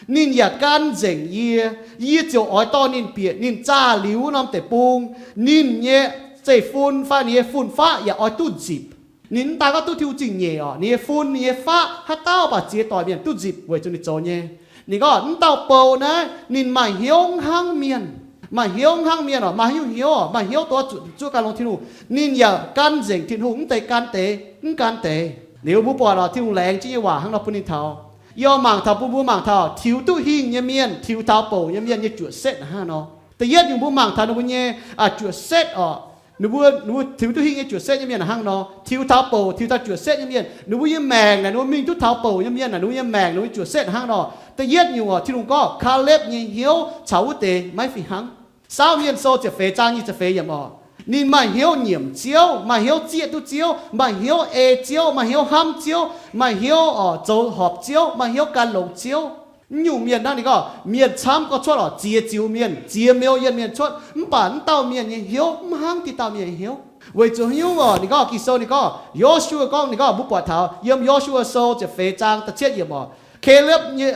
Ninh yaac gan nzengc yie. Yie ziouc oix dorh ninh bieqc ninh zaah liuz wuov norm deic-bung. Ninh nyei zeiv-fun fai ninh nyei fun-faqv yaac oix duqv nzipc. Ninh mv daan gorngv duqv Tin-Hungh zingh nyeic oc, ninh nyei fun, ninh nyei faqv, haaix dauh baac ziex doic mienh duqv nzipc weic zuqc ninh zoux nyei. Ninh gorngv, mv dauh bou naaiv ninh maaih hnyouv hnangv mienh, maaih hnyouv hnangv mienh oc, maaih hnyouv, hnyouv oc, maaih hnyouv dongh zuqc, zuqc gan longx Tin-Hungh. Ninh yaac gan nzengc Tin-Hungh mv deix, gan deix, mv gan deix. Liuz mbuo buatc oc, Tin-Hungh laengz jienv nyei waac hnangv nor bun ninh taux. Yie oix mangc taux, bun mbuo mangc taux tiux duqv hingh nyei mienh, tiux taux bouc nyei mienh nyei juoqc setv hnangv nor. Da'yietv nyungc mbuo mangc taux ninh mbuo nyei juoqc setv oc. Ninh mbuo, ninh mbuo tiux duqv hingh nyei juoqc setv nyei mienh hnangv nor. Tiux taux bouc, tiux taux juoqc setv nyei mienh, ninh mbuo nyei maengc naaic, ninh mbuo mingh duqv taux bouc nyei mienh naaic, ninh mbuo nyei maengc, ninh mbuo juoqc setv hnangv nor. Da'yietv nyungc oc, Tin-Hungh gorngv Kaalepv nyei hnyouv caux wuov deix maiv fih hnangv. Saauv Mienh Sou ziepc feix zaang nyic ziepc feix yiemc oc, ninh maaih hnyouv nyiemc Ziouv, maaih hnyouv zieqv duqv Ziouv, maaih hnyouv ei Ziouv, maaih hnyouv hnamv Ziouv, maaih hnyouv oc zoux horpc Ziouv, maaih hnyouv gan longx Ziouv. Mv nyungc mienh naaiv ninh gorngv mienh camv gorx cuotv oc, ziex ziux mienh, ziex million mienh cuotv, mv baac mv dauh mienh nyei hnyouv mv hnangv diqc dauh mienh nyei hnyouv. Weic zuqc hnyouv oc, ninh gorngv Ging-Sou ninh gorngv, Yo^su^waa gorngv, ninh gorngv, mbuo buatc taux yiem Yo^su^waa Sou ziepc feix zaang da'cietv yiemc oc, Kaalepv nyei,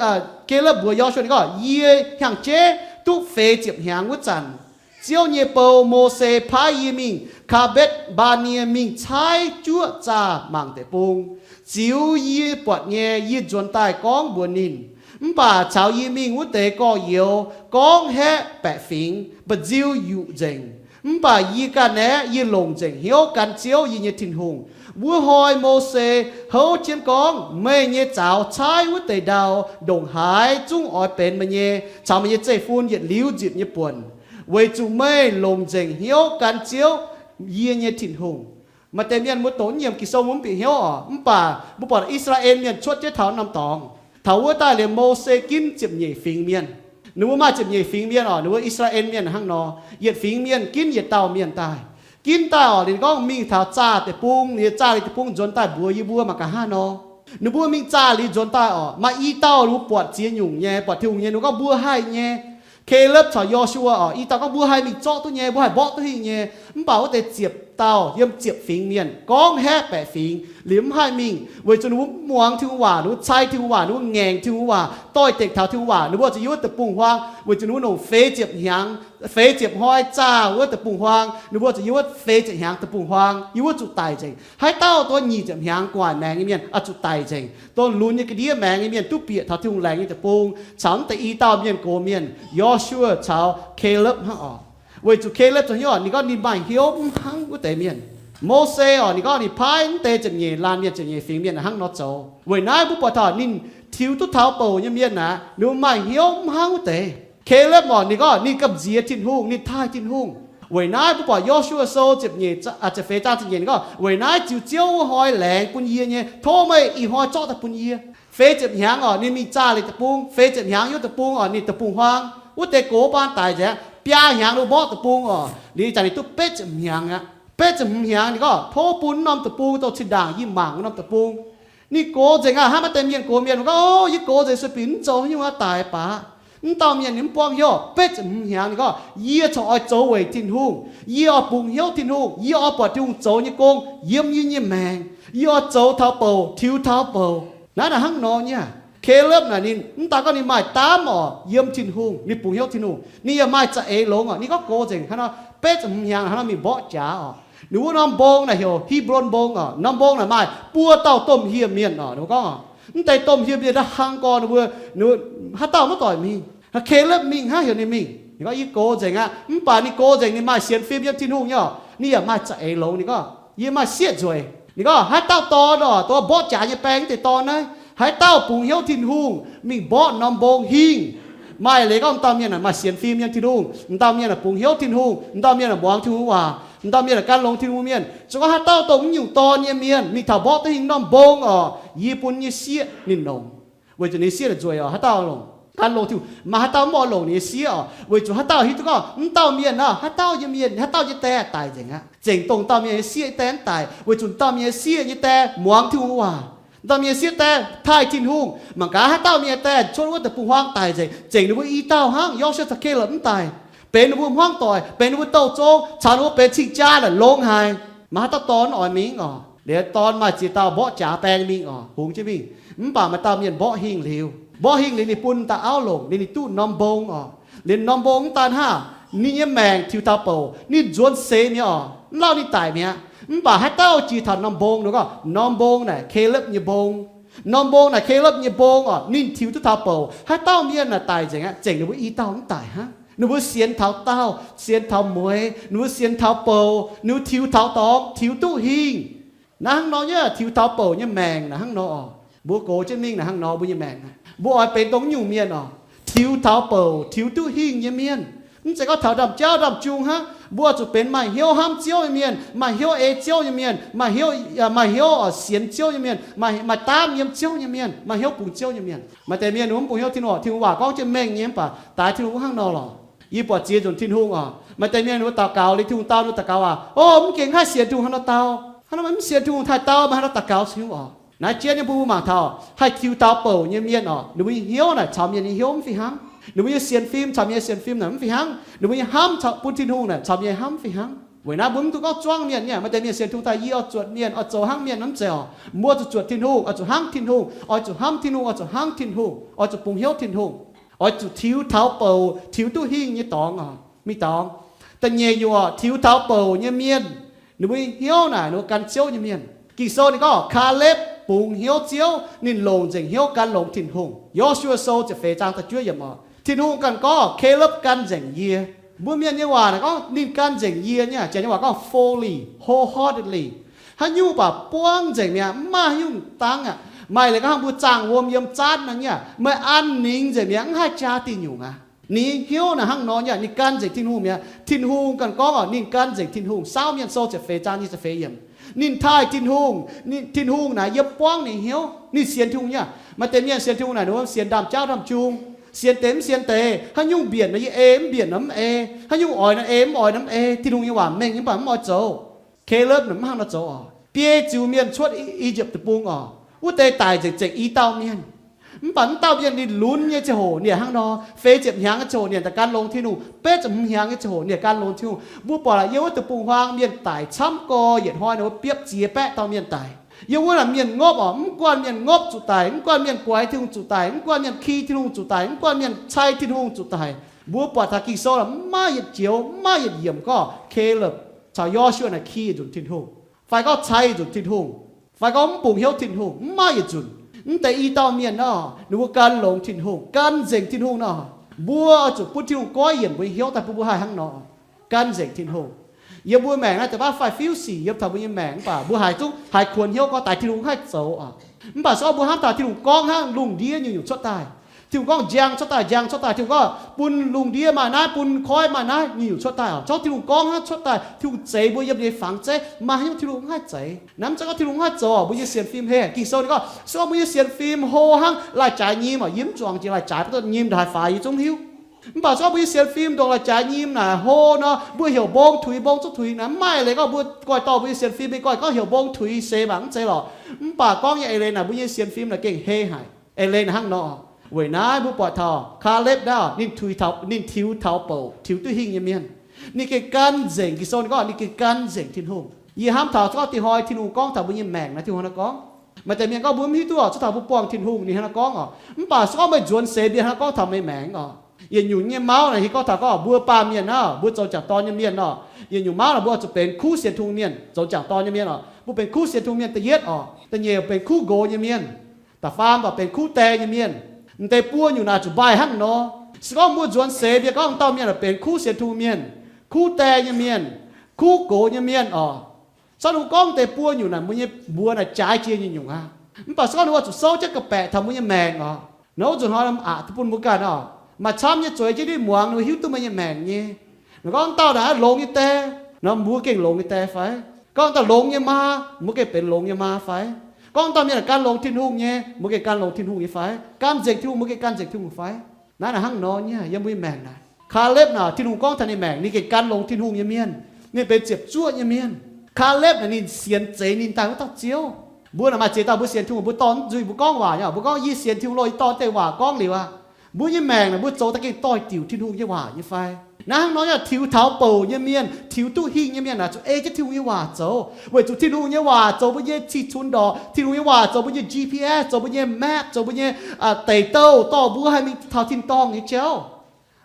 Kaalepv mbuox Yo^su^waa ninh gorngv, yie hnyangx-jeiv duqv feix ziepc hnyangx wuov zanc, Ziouv nyei bou, Mose, paaiv yie mingh Kaa^mbetv Mbaa^nie mingh caaiv juoqv zaah mangc deic-bung. Ziux yie buatc nyei, yie nzuonx daaih gorngv mbuox ninh. Mv baac caux yie mingh wuov deix gorx-youz gorngv haeqv baeqc fingx, mba'nziu yuqc nzengc. Mv baac yie ganh aeqv, yie longc nzengc hnyouv gan Ziouv yie nyei Tin-Hungh. Wuov hnoi Mose houv jienv gorngv, meih nyei zaux caaiv wuov deix ndau ndongc haaix zungv oix benx meih nyei caux meih nyei zeiv-fun yietc liuz nzipc nyei buonc, weic zuqc meih longc nzengc hnyouv gan Ziouv yie nyei Tin-Hungh. Maaih deix mienh mbuo doqc yiem Ging-Sou mbuo mv bieqc hnyouv oc, mv baac mbuo buatc I^saa^laa^en Mienh cuotv jienv taux norm dorngx, taux wuov daaih liemh Mose ginv ziepc nyeic fingx mienh. Ninh mbuo maaih ziepc nyeic fingx mienh oc, ninh mbuo I^saa^laa^en Mienh hnangv nor, yietc fingx mienh ginv yietc dauh mienh daaih. Ginv daaih oc, ninh gorngv mingh taux zaah deic-bung, ninh nyei zaah liuz deic-bung nzuonx daaih mbuox yie mbuo mangc gaax hnangv nor. Ninh mbuo mingh zaah liuz nzuonx daaih oc, maaih i dauh ninh mbuo buatc ziex nyungc nyei, buatc Tin-Hungh nyei, ninh gorngv mbuo haih nyei. Kaalepv caux Yo^su^waa oc, i dauh gorngv mbuo haih mingh zorqv duqv nyei, mbuo haih mborqv duqv hingh nyei. Mv baac wuov deix ziepc dauh yiem ziepc fingx mienh gorngv haeqv baeqc fingx liuz mv haih mingh, weic zuqc ninh mbuo mv muangx Tin-Hungh waac, ninh mbuo cai Tin-Hungh waac, ninh mbuo ngaengc Tin-Hungh waac, doix-dekc taux Tin-Hungh waac, ninh mbuo zuqc yiem wuov deic-bung-huaang, weic zuqc ninh mbuo longc feix ziepc hnyangx, feix ziepc hnoi zaah wuov deic-bung-huaang, ninh mbuo zuqc yiem wuov feix ziepc hnyangx deic-bung-huaang, yiem wuov zuqc daic nzengc. Haaix dauh dongh nyic ziepc hnyangx gu'nguaaic maengx nyei mienh oix zuqc daic nzengc. Dongh lunx nyei ga'ndiev maengx nyei mienh duqv bieqc taux Tin-Hungh laengz nyei deic-bung, caux mv deix i dauh mienh gox mienh, Yo^su^waa caux Kaalepv hnangv oc. Weic zuqc Kaalepv zoux hnyouv oc, ninh gorngv ninh maaih hnyouv mv hnangv wuov deix mienh. Mose oc, ninh gorngv ninh paaiv mv deix ziepc nyeic laanh mienh, ziepc nyeic fingx mienh hnangv nor zoux. Weic naaiv mbuo buatc taux ninh tiux duqv taux bouc nyei mienh aqv, ninh maaih hnyouv mv hnangv wuov deix. Kaalepv oc, ninh gorngv ninh gamh nziex Tin-Hungh, ninh taaih Tin-Hungh. Weic naaiv mbuo buatc Yo^su^waa Sou ziepc nyeic, ziepc feix zaang ziepc nyeic ninh gorngv, weic naaiv ziux Ziouv wuov hnoi laengz bun yie nyei, tov meih ih hnoi zorqv daaih bun yie. Feix ziepc hnyangx oc, ninh mingh zaah liuz deic-bung. Feix ziepc hnyangx yiem deic-bung oc, ninh deic-bung-huaang, wuov deix gox baan daic nzengc. Biaa hnyangx ninh mborqv deic-bung oc, ninh zanc ninh duqv betv ziepc hnyangx aqv. Betv ziepc hnyangx ninh gorngv, tov bun wuov norm deic-bung dongh zinh ndaangc yie mangc wuov norm deic-bung. Ninh gox nzengc aqv. Hnangv maaih deix mienh gox mienh gorngv, o, yie gox nzengc sueih binc mv zoux haaix nyungc aqv, daic baac. Mv dauh mienh ninh mv buangv hnyouv. Betv ziepc hnyangx ninh gorngv, yie corc oix zoux weic Tin-Hungh. Yie oix bungx hnyouv Tin-Hungh. Yie oix buatc Tin-Hungh zoux nyei gong yiem yie nyei maengc. Yie oix zoux taux bouc, tiux taux bouc. Naaiv naaic hnangv nor nyei aqv. Kaalepv naaic ninh mv daan gorngv ninh maaih daamv oc, yiem Tin-Hungh, ninh bungx hnyouv Tin-Hungh, ninh yaac maaih za'eix longx oc. Ninh gorngv gox nzengc hnangv nor, betv ziepc hnyangx hnangv nor mingh mborqv jaax oc. Ninh wuov norm mbong naaic heuc Hi^blo^n Mbong oc. Norm mbong naaic maaih buo dauh domh hieh mienh oc. Ninh gorngv, mv deix domh hieh mienh naaiv hlang gorx ninh mbuo, haaix dauh maiv doic mingh. Kaalepv mingh hnangv, heuc ninh mingh. Ninh gorngv, yie gox nzengc aqv. Mv baac ninh gox nzengc ninh maaih sienx fim yiem Tin-Hungh nyei oc. Ninh yaac maaih za'eix longx. Ninh gorngv, yie maaih sieqv nzueic. Ninh gorngv, haaix dauh dorn oc, dongh mborqv jaax nyei baeng mv deix dorn naaiv, haaix dauh bungx hnyouv Tin-Hungh mingh mborqv norm mbong hingh. Maaih leiz gorngv m'dauh mienh maaih sienx fim yiem Tin-Hungh, m'dauh mienh bungx hnyouv Tin-Hungh, m'dauh mienh muangx Tin-Hungh waac, m'dauh mienh gan longx Tin-Hungh mienh. Zuqc gorngv haaix dauh dongh mv nyungc dorn nyei mienh mingh taux mborqv duqv hingh norm mbong oc, yie bun nyei sieqv ninh longc. Weic zuqc ninh nyei sieqv naaic nzueic oc. Haaix dauh longc, gan longx Tin-Hungh, maaih haaix dauh mv oix longc ninh nyei sieqv oc? Weic zuqc haaix dauh hiuv duqv gorngv m'dauh mienh naaiv, haaix dauh nyei mienh, haaix dauh nyei die daic nzengc aqv, zengc dongh dauh mienh nyei sieqv nyei die mv daic, weic zuqc dauh mienh nyei sieqv nyei die muangx Tin-Hungh nyei waac. Dauh mienh nyei sieqv die taaih Tin-Hungh. Mangc gaax haaix dauh mienh nyei die cuotv wuov deic-bung-huaang daic nzengc, zengc ninh mbuo i dauh hnangv. Yorhshuaa caux Kaelepv mv daic, benx ninh mbuo hmuangv doic, benx ninh mbuo douh zong, caux ninh mbuo benx cing-jaa naaic longx haic. Maaih haaix dauh dorn oix mingh oc? Liuz dorn maaih ziex dauh mborqv jaax baeng mingh oc, hungx jienv mingh. Mv baac maaih dauh mienh mborqv hingh liuz, mborqv hingh liuz ninh bun dauh auv longc, liuz ninh duqv norm mbong oc. Liuz norm mbong mv daan hnangv, ninh nyei maengc tiux taux bouc, ninh nzuonx seix mi'aqv oc, mv lauh ninh daic mi'aqv. Mv baac haaix dauh jiex taux norm mbong, ninh gorngv norm mbong naaic Kaelepv nyei mbong. Norm mbong naaic Kaelepv nyei mbong oc, ninh tiux duqv taux bouc. Haaix dauh mienh naaic daic nzengc aqv, zengc ninh mbuo i dauh mv daic hnangv. Ninh mbuo sienx taux daauh, sienx taux mueix, ninh mbuo sienx taux bouc, ninh mbuo tiux taux dorngx, tiux duqv hingh. Naaiv hnangv nor nyei, tiux taux bouc nyei maengc naaic hnangv nor oc. Mbuo gox jienv mingh naaic hnangv nor, mbuo nyei maengc naaic, mbuo oix benx dongh nyungc mienh oc. Tiux taux bouc, tiux duqv hingh nyei mienh. Mv zeiz gorngv taux ndaamv-jauv ndaamv-jung hnangv. Mbuo oix zuqc benx maaih hnyouv hnamv Ziouv nyei mienh, maaih hnyouv ei Ziouv nyei mienh, maaih hnyouv, maaih hnyouv sienx Ziouv nyei mienh, maaih, maaih daamv yiem Ziouv nyei mienh, maaih hnyouv bungx Ziouv nyei mienh. Maaih deix mienh mv bungx hnyouv Tin-Hungh, Tin-Hungh waac gorngv jienv mengh nyei, mv baac daaih Tin-Hungh mv hnangv nor lorqc. Yie buatc ziex nzunc Tin-Hungh oc, maaih deix mienh ninh mbuo daux gaux liuz Tin-Hungh dau, ninh mbuo daux gaux aac, o, mv gengh haih sienx Tin-Hungh haaix nor dau? Hnangv nor mv sienx Tin-Hungh haih dau, maiv haaix nor daux gaux Tin-Hungh oc. Naaiv jienv nyei mbuo mangc taux haih tiux taux bouc nyei mienh oc, ninh mbuo nyei hnyouv naaic caux mienh nyei hnyouv mv fih hnangv. Ninh mbuo nyei sienx fim caux mienh nyei sienx fim naaic mv fih hnangv. Ninh mbuo nyei hnamv bun Tin-Hungh naaic caux mienh nyei hnamv mv fih hnangv. Weic naaiv mbuo mv dungx gorngv zuangv mienh nyei. Maaih deix mienh sienx Tin-Hungh daaih, yie oix zuotc mienh, oix zoux hnangv mienh, mv zeiz oc. Mbuo zuqc zuotc Tin-Hungh, oix zuqc hnangv Tin-Hungh, oix zuqc hnamv Tin-Hungh, oix zuqc hnangv Tin-Hungh, oix zuqc bungx hnyouv Tin-Hungh, oix zuqc tiux taux bouc, tiux duqv hingh nyei dorngx oc. Mingh dorngx, da'nyeic nyungc oc, tiux taux bouc nyei mienh, ninh mbuo hnyouv naaic ninh mbuo gan Ziouv nyei mienh. Ging-Sou ninh gorngv Kaalepv bungx hnyouv Ziouv, ninh longc nzengc hnyouv gan longx Tin-Hungh. Yorhshuaa Sou ziepc feix zaang da'juov yiemc oc, Tin-Hungh ganh gorngv, Kaalepv gan nzengc yie. Mbuo mienh nyei waac naaic gorngv ninh gan nzengc yie nyei, Janx nyei waac gorngv fully, wholeheartedly. Haaix nyungc baac buangv nzengc mi'aqv, mv maaih haaix nyungc dangv aqv. Maaih leiz gorngv hnangv mbuo zaangh wuom yiem zaatv nor nyei, meih an ningx nzengc mi'aqv, mv haih jaa diuh nyungc aqv. Ninh nyei hnyouv naaic hnangv nor nyei, ninh gan nzengc Tin-Hungh mi'aqv. Tin-Hungh ganh gorngv oc, ninh gan nzengc Tin-Hungh. Saauv Mienh Sou ziepc feix zaang nyic ziepc feix yiemc. Ninh taaih Tin-Hungh, Tin-Hungh naaic yiem buangv ninh hnyouv, ninh sienx Tin-Hungh nyei. Maaih deix mienh sienx Tin-Hungh naaic ninh mbuo sienx ndaamv-jauv ndaamv-jung, sienx deix mv sienx deix, haaix nyungc mbienc nor yie ei, mv mbienc nor mv ei, haaix nyungc oix nor ei, mv oix nor mv ei. Tin-Hungh nyei waac mengh nyei, mv baac mv oix zoux. Kaalepv naaic mv hnangv nor zoux oc. Biei ziux mienh cuotv I^yipv Deic-Bung oc, wuov deix daic nzengc, zengc i dauh mienh. Mv baac mv dauh mienh ninh lunx nyei ziangh hoc ninh hnangv nor, feix ziepc hnyangx nyei ziangh hoc ninh daaih gan longx Tin-Hungh, betv ziepc hmz hnyangx nyei ziangh hoc ninh gan longx Tin-Hungh. Mbuo buatc yiem wuov deic-bung-huaang mienh daic camv gorx yietc hnoi, ninh mbuo biopv ziex baeqv dauh mienh daic. Yiem wuov naaic mienh ngopv oc, mv guanh mienh ngopv zuqc daic, mv guanh mienh guaix Tin-Hungh zuqc daic, mv guanh mienh ki Tin-Hungh zuqc daic, mv guanh mienh cai Tin-Hungh zuqc daic. Mbuo buatc taux Ging-Sou mv maaih yietc joux, mv maaih yietc yiemc gorngv Kaalepv caux Yorhshuaa naaic ki nzunc Tin-Hungh, fai gorngv cai nzunc Tin-Hungh, fai gorngv mv bungx hnyouv Tin-Hungh, mv maaih yietc nzunc. Mv deix i dauh mienh nor, ninh mbuo gan longx Tin-Hungh, gan nzengc Tin-Hungh nor, mbuo oix zuqc bun Tin-Hungh goiv yienc mbuo nyei hnyouv daaih bun mbuo haih hnangv nor, gan nzengc Tin-Hungh. Yiem mbuo maengc naaiv deix baav faix-fiuv sic yiem taux mbuo nyei maengc, mv baac mbuo haiz zungv haiz kuonx hnyouv gorngv daaih Tin-Hungh haih zoux oc. Mv baac se gorngv mbuo hnamv taux Tin-Hungh gorngv hnangv lungh ndiev nyungc-nyungc cuotv daaih. Tin-Hungh gorngv njang cuotv daaih, njang cuotv daaih. Tin-Hungh gorngv bun lungh ndiev maaih naaiv, bun koiv maaih naaiv, nyungc-nyungc cuotv daaih oc. Se gorngv Tin-Hungh gorngv hnangv cuotv daaih, Tin-Hungh zeix mbuo yiem nyei fangx zeiv, maaih haaix nyungc Tin-Hungh mv haih zeix? Naaiv mv zeiz gorngv Tin-Hungh mv haih zoux, mbuo nyei sienx fim heh. Ging-Sou ninh gorngv se gorngv mbuo nyei sienx fim hlo hnangv lai-jaaix nyim oc, yie mv zuangx jiex lai-jaaix, mv duqv nyim ndongc haaix faix yie zungv hiuv. Mv baac se gorngv mbuo nyei sienx fim ndongc lai-jaaix nyim naaic hlo nor, mbuo heuc mbong tuix, mbong zuqv tuix naaic, mv maaih eix leiz gorngv mbuo goiv dorh mbuo nyei sienx fim mingh goiv gorngv heuc mbong tuix seix mangc, mv zeiz lorqc. Mv baac gorngv nyei eix leiz naaic, mbuo nyei sienx fim naaic gengh heh haic. Eix leiz naaic hnangv nor. Weic naaiv mbuo buatc taux Kaalepv naaiv, ninh tiux taux bouc, tiux duqv hingh nyei mienh. Ninh gengh gan nzengc, Ging-Sou ninh gorngv ninh gengh gan nzengc Tin-Hungh. Yie hnamv taux se gorngv dinh hnoi Tin-Hungh gorngv taux mbuo nyei maengc naaiv, Tin-Hungh hnangv nor gorngv. Maaih deix mienh gorngv mbuo mv hiuv duqv oc, cuotv taux mbuo buangh Tin-Hungh ninh hnangv nor gorngv oc. Mv baac se gorngv meih nzuonx seix mbuo hnangv nor gorngv taux meih maengc oc. Yietc nyungc nyei mauv naaic hiuv gorngv taux gorngv mbuo baamh mienh naaiv, mbuo zoux jangc dorn nyei mienh oc. Yietc nyungc mauv naaic mbuo oix zuqc benx kuv sienx Tin-Hungh mienh, zoux jangc dorn nyei mienh oc. Mbuo benx kuv sienx Tin-Hungh mienh da'yietv oc, da'nyeic benx kuv nqox nyei mienh, da'faam baac benx kuv die nyei mienh. M'deix buo nyungc naaic zuqc mbaih hnangv nor. Se gorngv mbuo nzuonx seix mbuo gorngv dauh mienh benx kuv sienx Tin-Hungh mienh, kuv die nyei mienh, kuv nqox nyei mienh oc. Caux Tin-Hungh gorngv deix buo nyungc naaic mbuo nyei mbuox naaic jaaix jiex nyungc-nyungc aqv. Mv baac se gorngv ninh oix zuqc souv jienv ga'baeqc taux mbuo nyei maengc oc. Nor wuov nzunc hnoi aqc duqv bun mbuo ganh oc. Maaih camv nyei zueiz jienv ndiev muangx, ninh mbuo hiuv duqv meih nyei maengc nyei. Ninh gorngv dauh naaic longx nyei die, nor mbuo gengh longx nyei die fai? Gorngv dauh longx nyei maa, mbuo gengh benx longx nyei maa fai? Gorngv dauh mienh gan longx Tin-Hungh nyei, mbuo gengh gan longx Tin-Hungh nyei fai? Gan nzengc Tin-Hungh, mbuo gengh gan nzengc Tin-Hungh fai? Naaiv naaic hnangv nor nyei, yiem mbuo nyei maengc naaic. Kaalepv naaic, Tin-Hungh gorngv taux ninh maengc, ninh gengh gan longx Tin-Hungh nyei mienh. Ninh benx ziepc zuoqv nyei mienh. Kaalepv naaic ninh sienx zeiz ninh daaih wuov dauh Ziouv. Mbuo naaic maaih ziex dauh mbuo sienx Tin-Hungh, mbuo dorh nzuih mbuo gorngv waac nyei, mbuo gorngv, yie sienx Tin-Hungh loh, yie dorh deix waac gorngv liuz aqv. Mbuo nyei maengc naaic mbuo zoux daaih gengh doix-diuc Tin-Hungh nyei waac nyei fai? Naaiv hnangv nor nyei, tiux taux bouc nyei mienh, tiux duqv hingh nyei mienh naaic zuqc ei jienv Tin-Hungh nyei waac zoux, weic zuqc Tin-Hungh nyei waac zoux mbuo nyei cih cunx ndorqc. Tin-Hungh nyei waac zoux mbuo nyei G P S, zoux mbuo nyei map, zoux mbuo nyei deic-douh, dorh mbuo haih mingh taux tin-dorngh nyei jauv.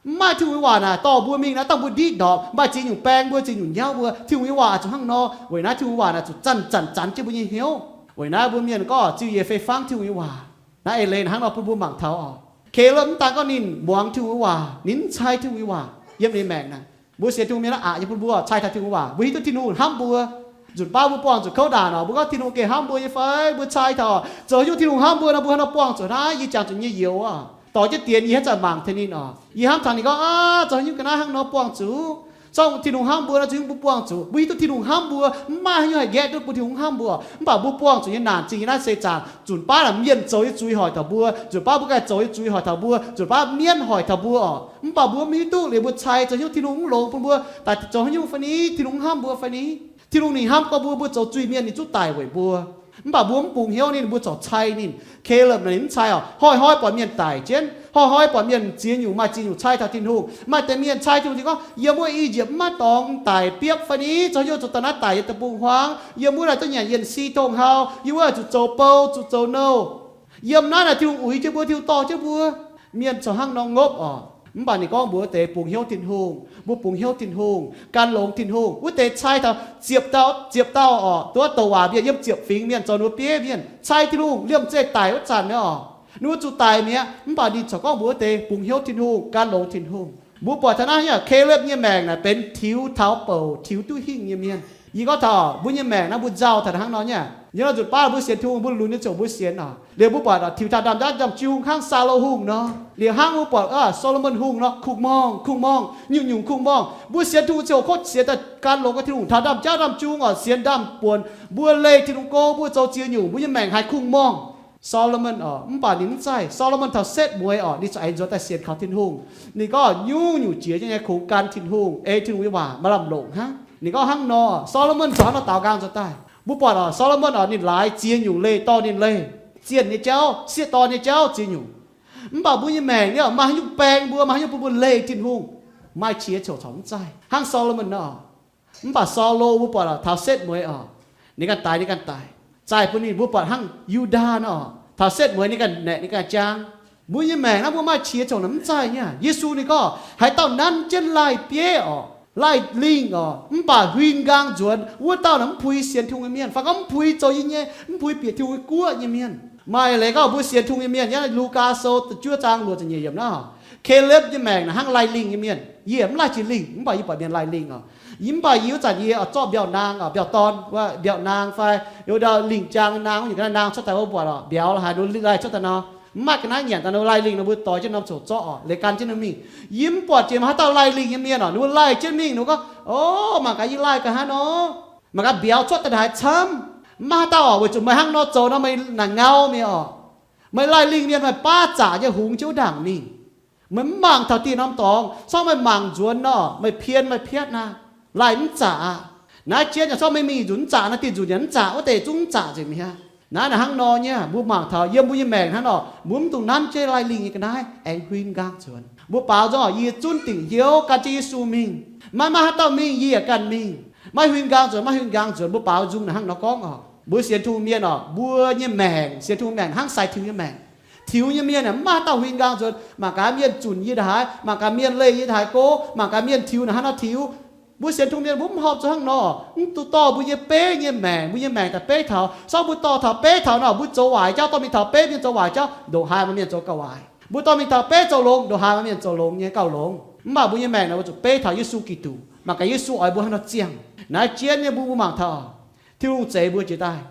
Mv maaih Tin-Hungh nyei waac naaic dorh mbuo mingh naaic, dangh mbuo ndiqv ndorpc, maaih ziex nyungc baeng mbuo, ziex nyungc nyauv mbuo. Tin-Hungh nyei waac zuqc hnangv nor. Weic naaiv Tin-Hungh waac naaic zuqc zanc-zanc zanx jienv mbuo nyei hnyouv. Weic naaiv mbuo mienh gorngv ziux yietc fei fangv Tin-Hungh nyei waac. Naaiv eix leiz hnangv nor bun mbuo mangc taux oc. Kaalepv mv daan gorngv ninh muangx Tin-Hungh nyei waac, ninh mv cai Tin-Hungh nyei waac yiem ninh maengc naaic. Mbuo sienx Tin-Hungh mienh naaiv aqc nyei bun mbuo cai taux Tin-Hungh waac, mbuo hiuv duqv Tin-Hungh hnamv mbuo. Nzunc baav mbuo buangh zuqc kouv ndaanc oc, mbuo gorngv Tin-Hungh gengh hnamv mbuo nyei fai? Mbuo cai taux oc, zoux haaix nyungc Tin-Hungh hnamv mbuo nor, mbuo hnangv nor buangh zuqc naaiv, yie jangx zuqc nyei youz oc. Dorh jienv dienx yie haaix zanc mangc taux ninh oc. Yie hnamv taux ninh gorngv, aav, zoux haaix nyungc ga'naaiv hnangv nor buangh zuqc. Zorqv Tin-Hungh hnamv mbuo nor, zoux haaix nyungc mbuo buangh zuqc. Mbuo hiuv duqv Tin-Hungh hnamv mbuo, mv maaih haaix nyungc haih nqaeqv duqv bun Tin-Hungh hnamv mbuo. Mv baac mbuo buangh zuqc nyei naanc zingh yiem naaiv seix zaangc, nzunc baav naaic mienh zoux nyei zuiz hoic taux mbuo, nzunc baav mbuo ganh zoux nyei zuiz hoic taux mbuo, nzunc baav mienv hoic taux mbuo oc. Mv baac mbuo mv hiuv duqv liuz mbuo cai zoux haaix nyungc Tin-Hungh mv longx bun mbuo, daaih zoux haaix nyungc fai ni, Tin-Hungh mv hnamv mbuo fai ni. Tin-Hungh ninh hnamv gorngv mbuo, mbuo zoux zuiz-mienh ninh zungv daic weic mbuo. Mv baac mbuo mv bungx hnyouv ninh, mbuo corc cai ninh. Kaalepv naaic ninh mv cai oc. Hnoi-hnoi buatc mienh daic jienv, hnoi-hnoi buatc mienh ziex nyungc maaih ziex nyungc cai taux Tin-Hungh. Maaih deix mienh cai Tin-Hungh, ninh gorngv, yie mbuo I^yipv mv maaih dorngx daic biopv fai ni, zoux haaix nyungc zuqc daaih naaiv daic yiem deic-bung-huaang. Yiem wuov naaic duqv nyanc yienh si tong-hau, yiem wuov zuqc zoux bou, zuqc zoux nouh. Yiem naaiv naaic Tin-Hungh uix jienv mbuo, Tin-Hungh dorh jienv mbuo. Mienh corc hnangv nor ngopv oc. Mv baac ninh gorngv mbuox wuov deix bungx hnyouv Tin-Hungh, mbuo bungx hnyouv Tin-Hungh, gan longx Tin-Hungh. Wuov deix cai taux ziepc dauh, ziepc dauh oc, duqv douc waac mienh yiem ziepc fingx mienh zoux ninh mbuo bieiv mienh, cai Tin-Hungh liemh zeih daic wuov zanc nyei oc. Ninh mbuo zuqc daic mi'aqv, mv baac ninh corc gorngv mbuox wuov deix bungx hnyouv Tin-Hungh, gan longx Tin-Hungh. Mbuo buatc taux naaiv nyei Kaalepv nyei maengc naaic benx tiux taux bouc, tiux duqv hingh nyei mienh. Yie gorngv taux mbuo nyei maengc naaiv mbuo nzauh taux hnangv nor nyei. Yiem naaiv nzunc baav mbuo sienx Tin-Hungh, mbuo lunx nyei ziouc mbuo sienx oc. Liuz mbuo buatc tiux taux ndaamv-jaav ndaamv-jung hnangv Saulo Hungh nor. Liuz hnangv mbuo buatc Saa^lo^morn Hungh nor, kungx-morngh, kungx-morngh, nyungc-nyungc kungx-morngh. Mbuo sienx Tin-Hungh ziouc kotv sienx daaih gan longx gorngv Tin-Hungh taux ndaamv-jaav ndaamv-jung oc, sienx ndaamv-buonc. Mbuo leih Tin-Hungh go, mbuo zoux ziex nyungc, mbuo nyei maengc haiz kungx-morngh. Saa^lo^morn oc, mv baac ninh mv zaih. Saa^lo^morn taux setv mueiz oc, ninh corc aengx nzuonx daaih sienx kaux Tin-Hungh. Ninh gorngv nyungc-nyungc jiex nyei kungx gan Tin-Hungh, ei Tin-Hungh nyei waac maaih lamh longc hnangv. Ninh gorngv hnangv nor, Saa^lo^morn corc hnangv nor daaux nqaang nzuonx daaih. Mbuo buatc oc, Saa^lo^morn oc, ninh laaix ziex nyungc leih dorh ninh leih, zienh nyei jauv, sieqv dorn nyei jauv ziex nyungc. Mv baac mbuo nyei maengc ni oc, maaih haaix nyungc baeng mbuo, maaih haaix nyungc bun mbuo leih Tin-Hungh, maaih qiex ziouc corc mv zaih hnangv Saa^lo^morn nor. Mv baac Saulo mbuo buatc oc, taux setv mueiz oc, ninh ganh daix, ninh ganh daic. Zaih bun ninh, mbuo buatc hnangv Yu^ndaa nor oc, taux setv mueiz ninh ganh naeqc, ninh ganh jaang. Mbuo nyei maengc naaiv mbuo maaih qiex ziouc mv zaih nyei. Yesu ninh gorngv haaix dauh nanv jienv laih bieiv oc, laih lingh oc, mv baac huin nqaang nzuonx, wuov dauh naaic mv puix sienx Tin-Hungh nyei mienh, fai gorngv mv puix zoux yie nyei, mv puix bieqc Tin-Hungh nyei guoqv nyei mienh. Maaih leiz gorngv mbuo sienx Tin-Hungh nyei mienh, yiem Lugaa Sou juov zaang luoqc ziepc nyeic yiemc naaiv, Kaalepv nyei maengc naaic hnangv laih lingh nyei mienh. Yie mv laih jiex lingh, mv baac yie buatc mienh laih lingh oc. Yie mv baac yie wuov zanc yie zorqv mbiauz naang oc, mbiauz dorn, mbiauz naang fai yie ndau lingh jaang naang, wuov nyungc ga'naaiv naang cuotv daaih wuov buatc oc, mbiauz la'haaix nor, laih cuotv daaih nor, mv maaih ga'naaiv nyanc daaih nor, laih lingh nor mbuo doix jienv norm coc zorqv oc, leiz gan jienv ninh mingh. Yie mv buatc jiex maaih haaix dauh laih lingh nyei mienh oc, ninh mbuo laih jienv mingh, ninh mbuo gorngv, o, mangc gaax yie laih ga'haav nor, mangc gaax mbiauz cuotv daaih haaix camv. Mv maaih haaix dauh oc, weic zuqc meih hnangv nor zoux nor meih naaic ngau mi'aqv oc. Meih laih lingh mienh, meih baav zaqc nyei hungx jienv wuov ndaangc mingh. Meih mv mangc taux dieh norm dorngx, corc meih mangc nzuonx nor, meih pien meih piatv naaic, laih mv zaqc aqv. Naaiv jienv yaac corc meih mingh nzunc mv zaqc, naaiv dieh nzunc yaac mv zaqc, wuov deix zungv mv zaqc nzengc mi'aqv. Naaiv naaic hnangv nor nyei, mbuo mangc taux yiem mbuo nyei maengc hnangv nor, mbuo mv dungx nanv jienv laih lingh nyei ga'naaiv aengx huin nqaang nzuonx. Mbuo baaux nzung, yie zunv dingc hnyouv gan jienv Yesu mingh. Maiv maaih haaix dauh mingh, yie yaac ganh mingh. Maiv huin nqaang nzuonx, maiv huin nqaang nzuonx. Mbuo baaux nzung naaic hnangv nor gorngv oc. Mbuo sienx Tin-Hungh mienh oc, mbuo nyei maengc, sienx Tin-Hungh maengc hnangv sai tiux nyei maengc. Tiux nyei mienh aeqv, mv maaih haaix dauh huin nqaang nzuonx. Mangc gaax mienh zunc yie ndaaih haaix, mangc gaax mienh leih yie ndaaih haaix go, mangc gaax mienh tiux naaic hnangv nor tiux. Mbuo sienx Tin-Hungh mienh mbuo mv horpc zuqc hnangv nor, mv dungx dorh mbuo nyei beiv nyei maengc, mbuo nyei maengc daaih beiv taux. Corc mbuo dorh taux beiv taux nor, mbuo zoux waaic jauv, dorh mingh taux beiv mienh zoux waaic jauv, ndongc haaix maaih mienh zoux gauh waaic. Mbuo dorh mingh taux beiv zoux longx, ndongc haaix maaih mienh zoux longx nyei gauh longx. Mv baac mbuo nyei maengc naaic weic zuqc beiv taux Yesu Giduc, mangc gaax Yesu oix mbuo hnangv nor ziangh. Naaiv jienv nyei mbuo, mbuo mangc taux Tin-Hungh zeix mbuo jiex daaih.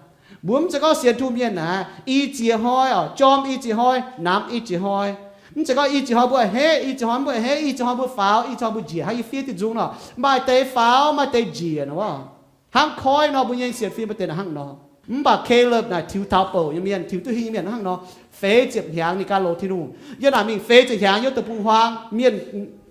Mbuo mv zeiz gorngv sienx Tin-Hungh mienh naaic i ziex hnoi oc, jorm i ziex hnoi, namx i ziex hnoi. Mv zeiz gorngv i ziex hnoi mbuo a'hneiv, i ziex hnoi mbuo a'hneiv, i ziex hnoi mbuo faaux, i ziex hnoi mbuo njiec, hnangv yie fiev diuh nzung nor, maaih deix faaux, maaih deix njiec nor. Hnangv koiv nor, mbuo nyei sienx fim maaih deix naaic hnangv nor. Mv baac Kaleb naaic tiux taux bouc nyei mienh, tiux duqv hingh nyei mienh hnangv nor. Feix ziepc hnyangx ninh gan longx Tin-Hungh. Yiem naaic mingh feix ziepc hnyangx yiem deic-bung-huaang, mienh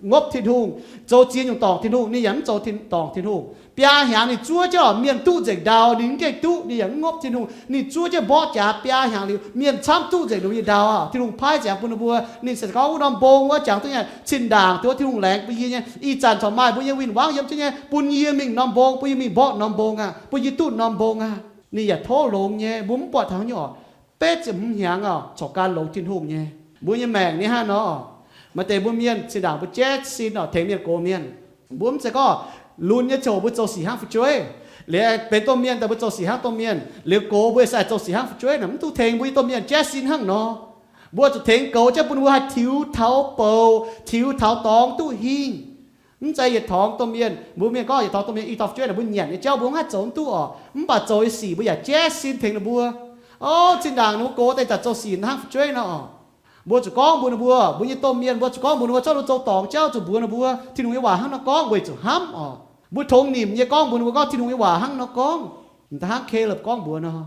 ngopv Tin-Hungh, zoux ziex nyungc dorngc Tin-Hungh, ninh yaac mv zoux tin-, dorngc Tin-Hungh. Biaa hnyangx ninh zuov jienv mienh duqv nzengc ndau, ninh mv gaengh duqv, ninh yaac mv ngopv Tin-Hungh. Ninh zuov jienv mborqv jaax biaa hnyangx liuz, mienh camv duqv nzengc ninh nyei ndau. Tin-Hungh paaiv ziangx bun ninh mbuo. Ninh se gorngv wuov norm mbong wuov jangx duqv nyei, zinh ndaangc duqv Tin-Hungh laengz bun yie nyei. Ih zanc corc maaih mbuo nyei win-wangv yiem jienv nyei, bun yie mingh norm mbong, bun yie mingh mborqv norm mbong aqv, bun yie duqv norm mbong aqv. Ninh yaac tov longx nyei, mbuo mv buatc taux nyei oc. Betv ziepc hmz hnyangx oc, corc gan longx Tin-Hungh nyei. Mbuo nyei maengc ninh hnangv nor. Maaih deix mbuo mienh zinh ndaangc mbuo jaiv sin oc, tengx mienh gox mienh. Mbuo mv zeiz gorngv lunx nyei ziangh hoc mbuo zoux sic hnangv fu'jueiv, liuz benx domh mienh daaih mbuo zoux sic hnangv domh mienh, liuz gox mbuo se zoux sic hnangv fu'jueiv naaic, mv duqv tengx mbuo nyei domh mienh jaiv sin hnangv nor. Mbuo zuqc tengx goux jienv bun ninh mbuo haih tiux taux bouc, tiux taux dorngx duqv hingh. Mv zeiz yietc torngx domh mienh, mbuo mienh gorngv yietc torngx domh mienh i dauh fu'jueiv naaic mbuo nyanc nyei jauv mbuo mv haih zoux mv duqv oc. Mv baac zoux nyei sic mbuo yaac jaiv sin tengx ninh mbuo. O, zinh ndaangc ninh mbuo gox daaih zanc zoux sic hnangv fu'jueiv nor oc. Mbuo zuqc gorngv mbuox ninh mbuo, mbuo nyei domh mienh, mbuo zuqc gorngv mbuox ninh mbuo, zorqv ninh mbuo zoux dorngc jauv zuqc mbuox ninh mbuo, Tin-Hungh nyei waac hnangv nor gorngv, weic zuqc hnamv oc. Mbuo tongx nimc nyei gorngv mbuox ninh mbuo gorngv Tin-Hungh nyei waac hnangv nor gorngv. M'daaih hnangv Kaleb gorngv mbuox nor.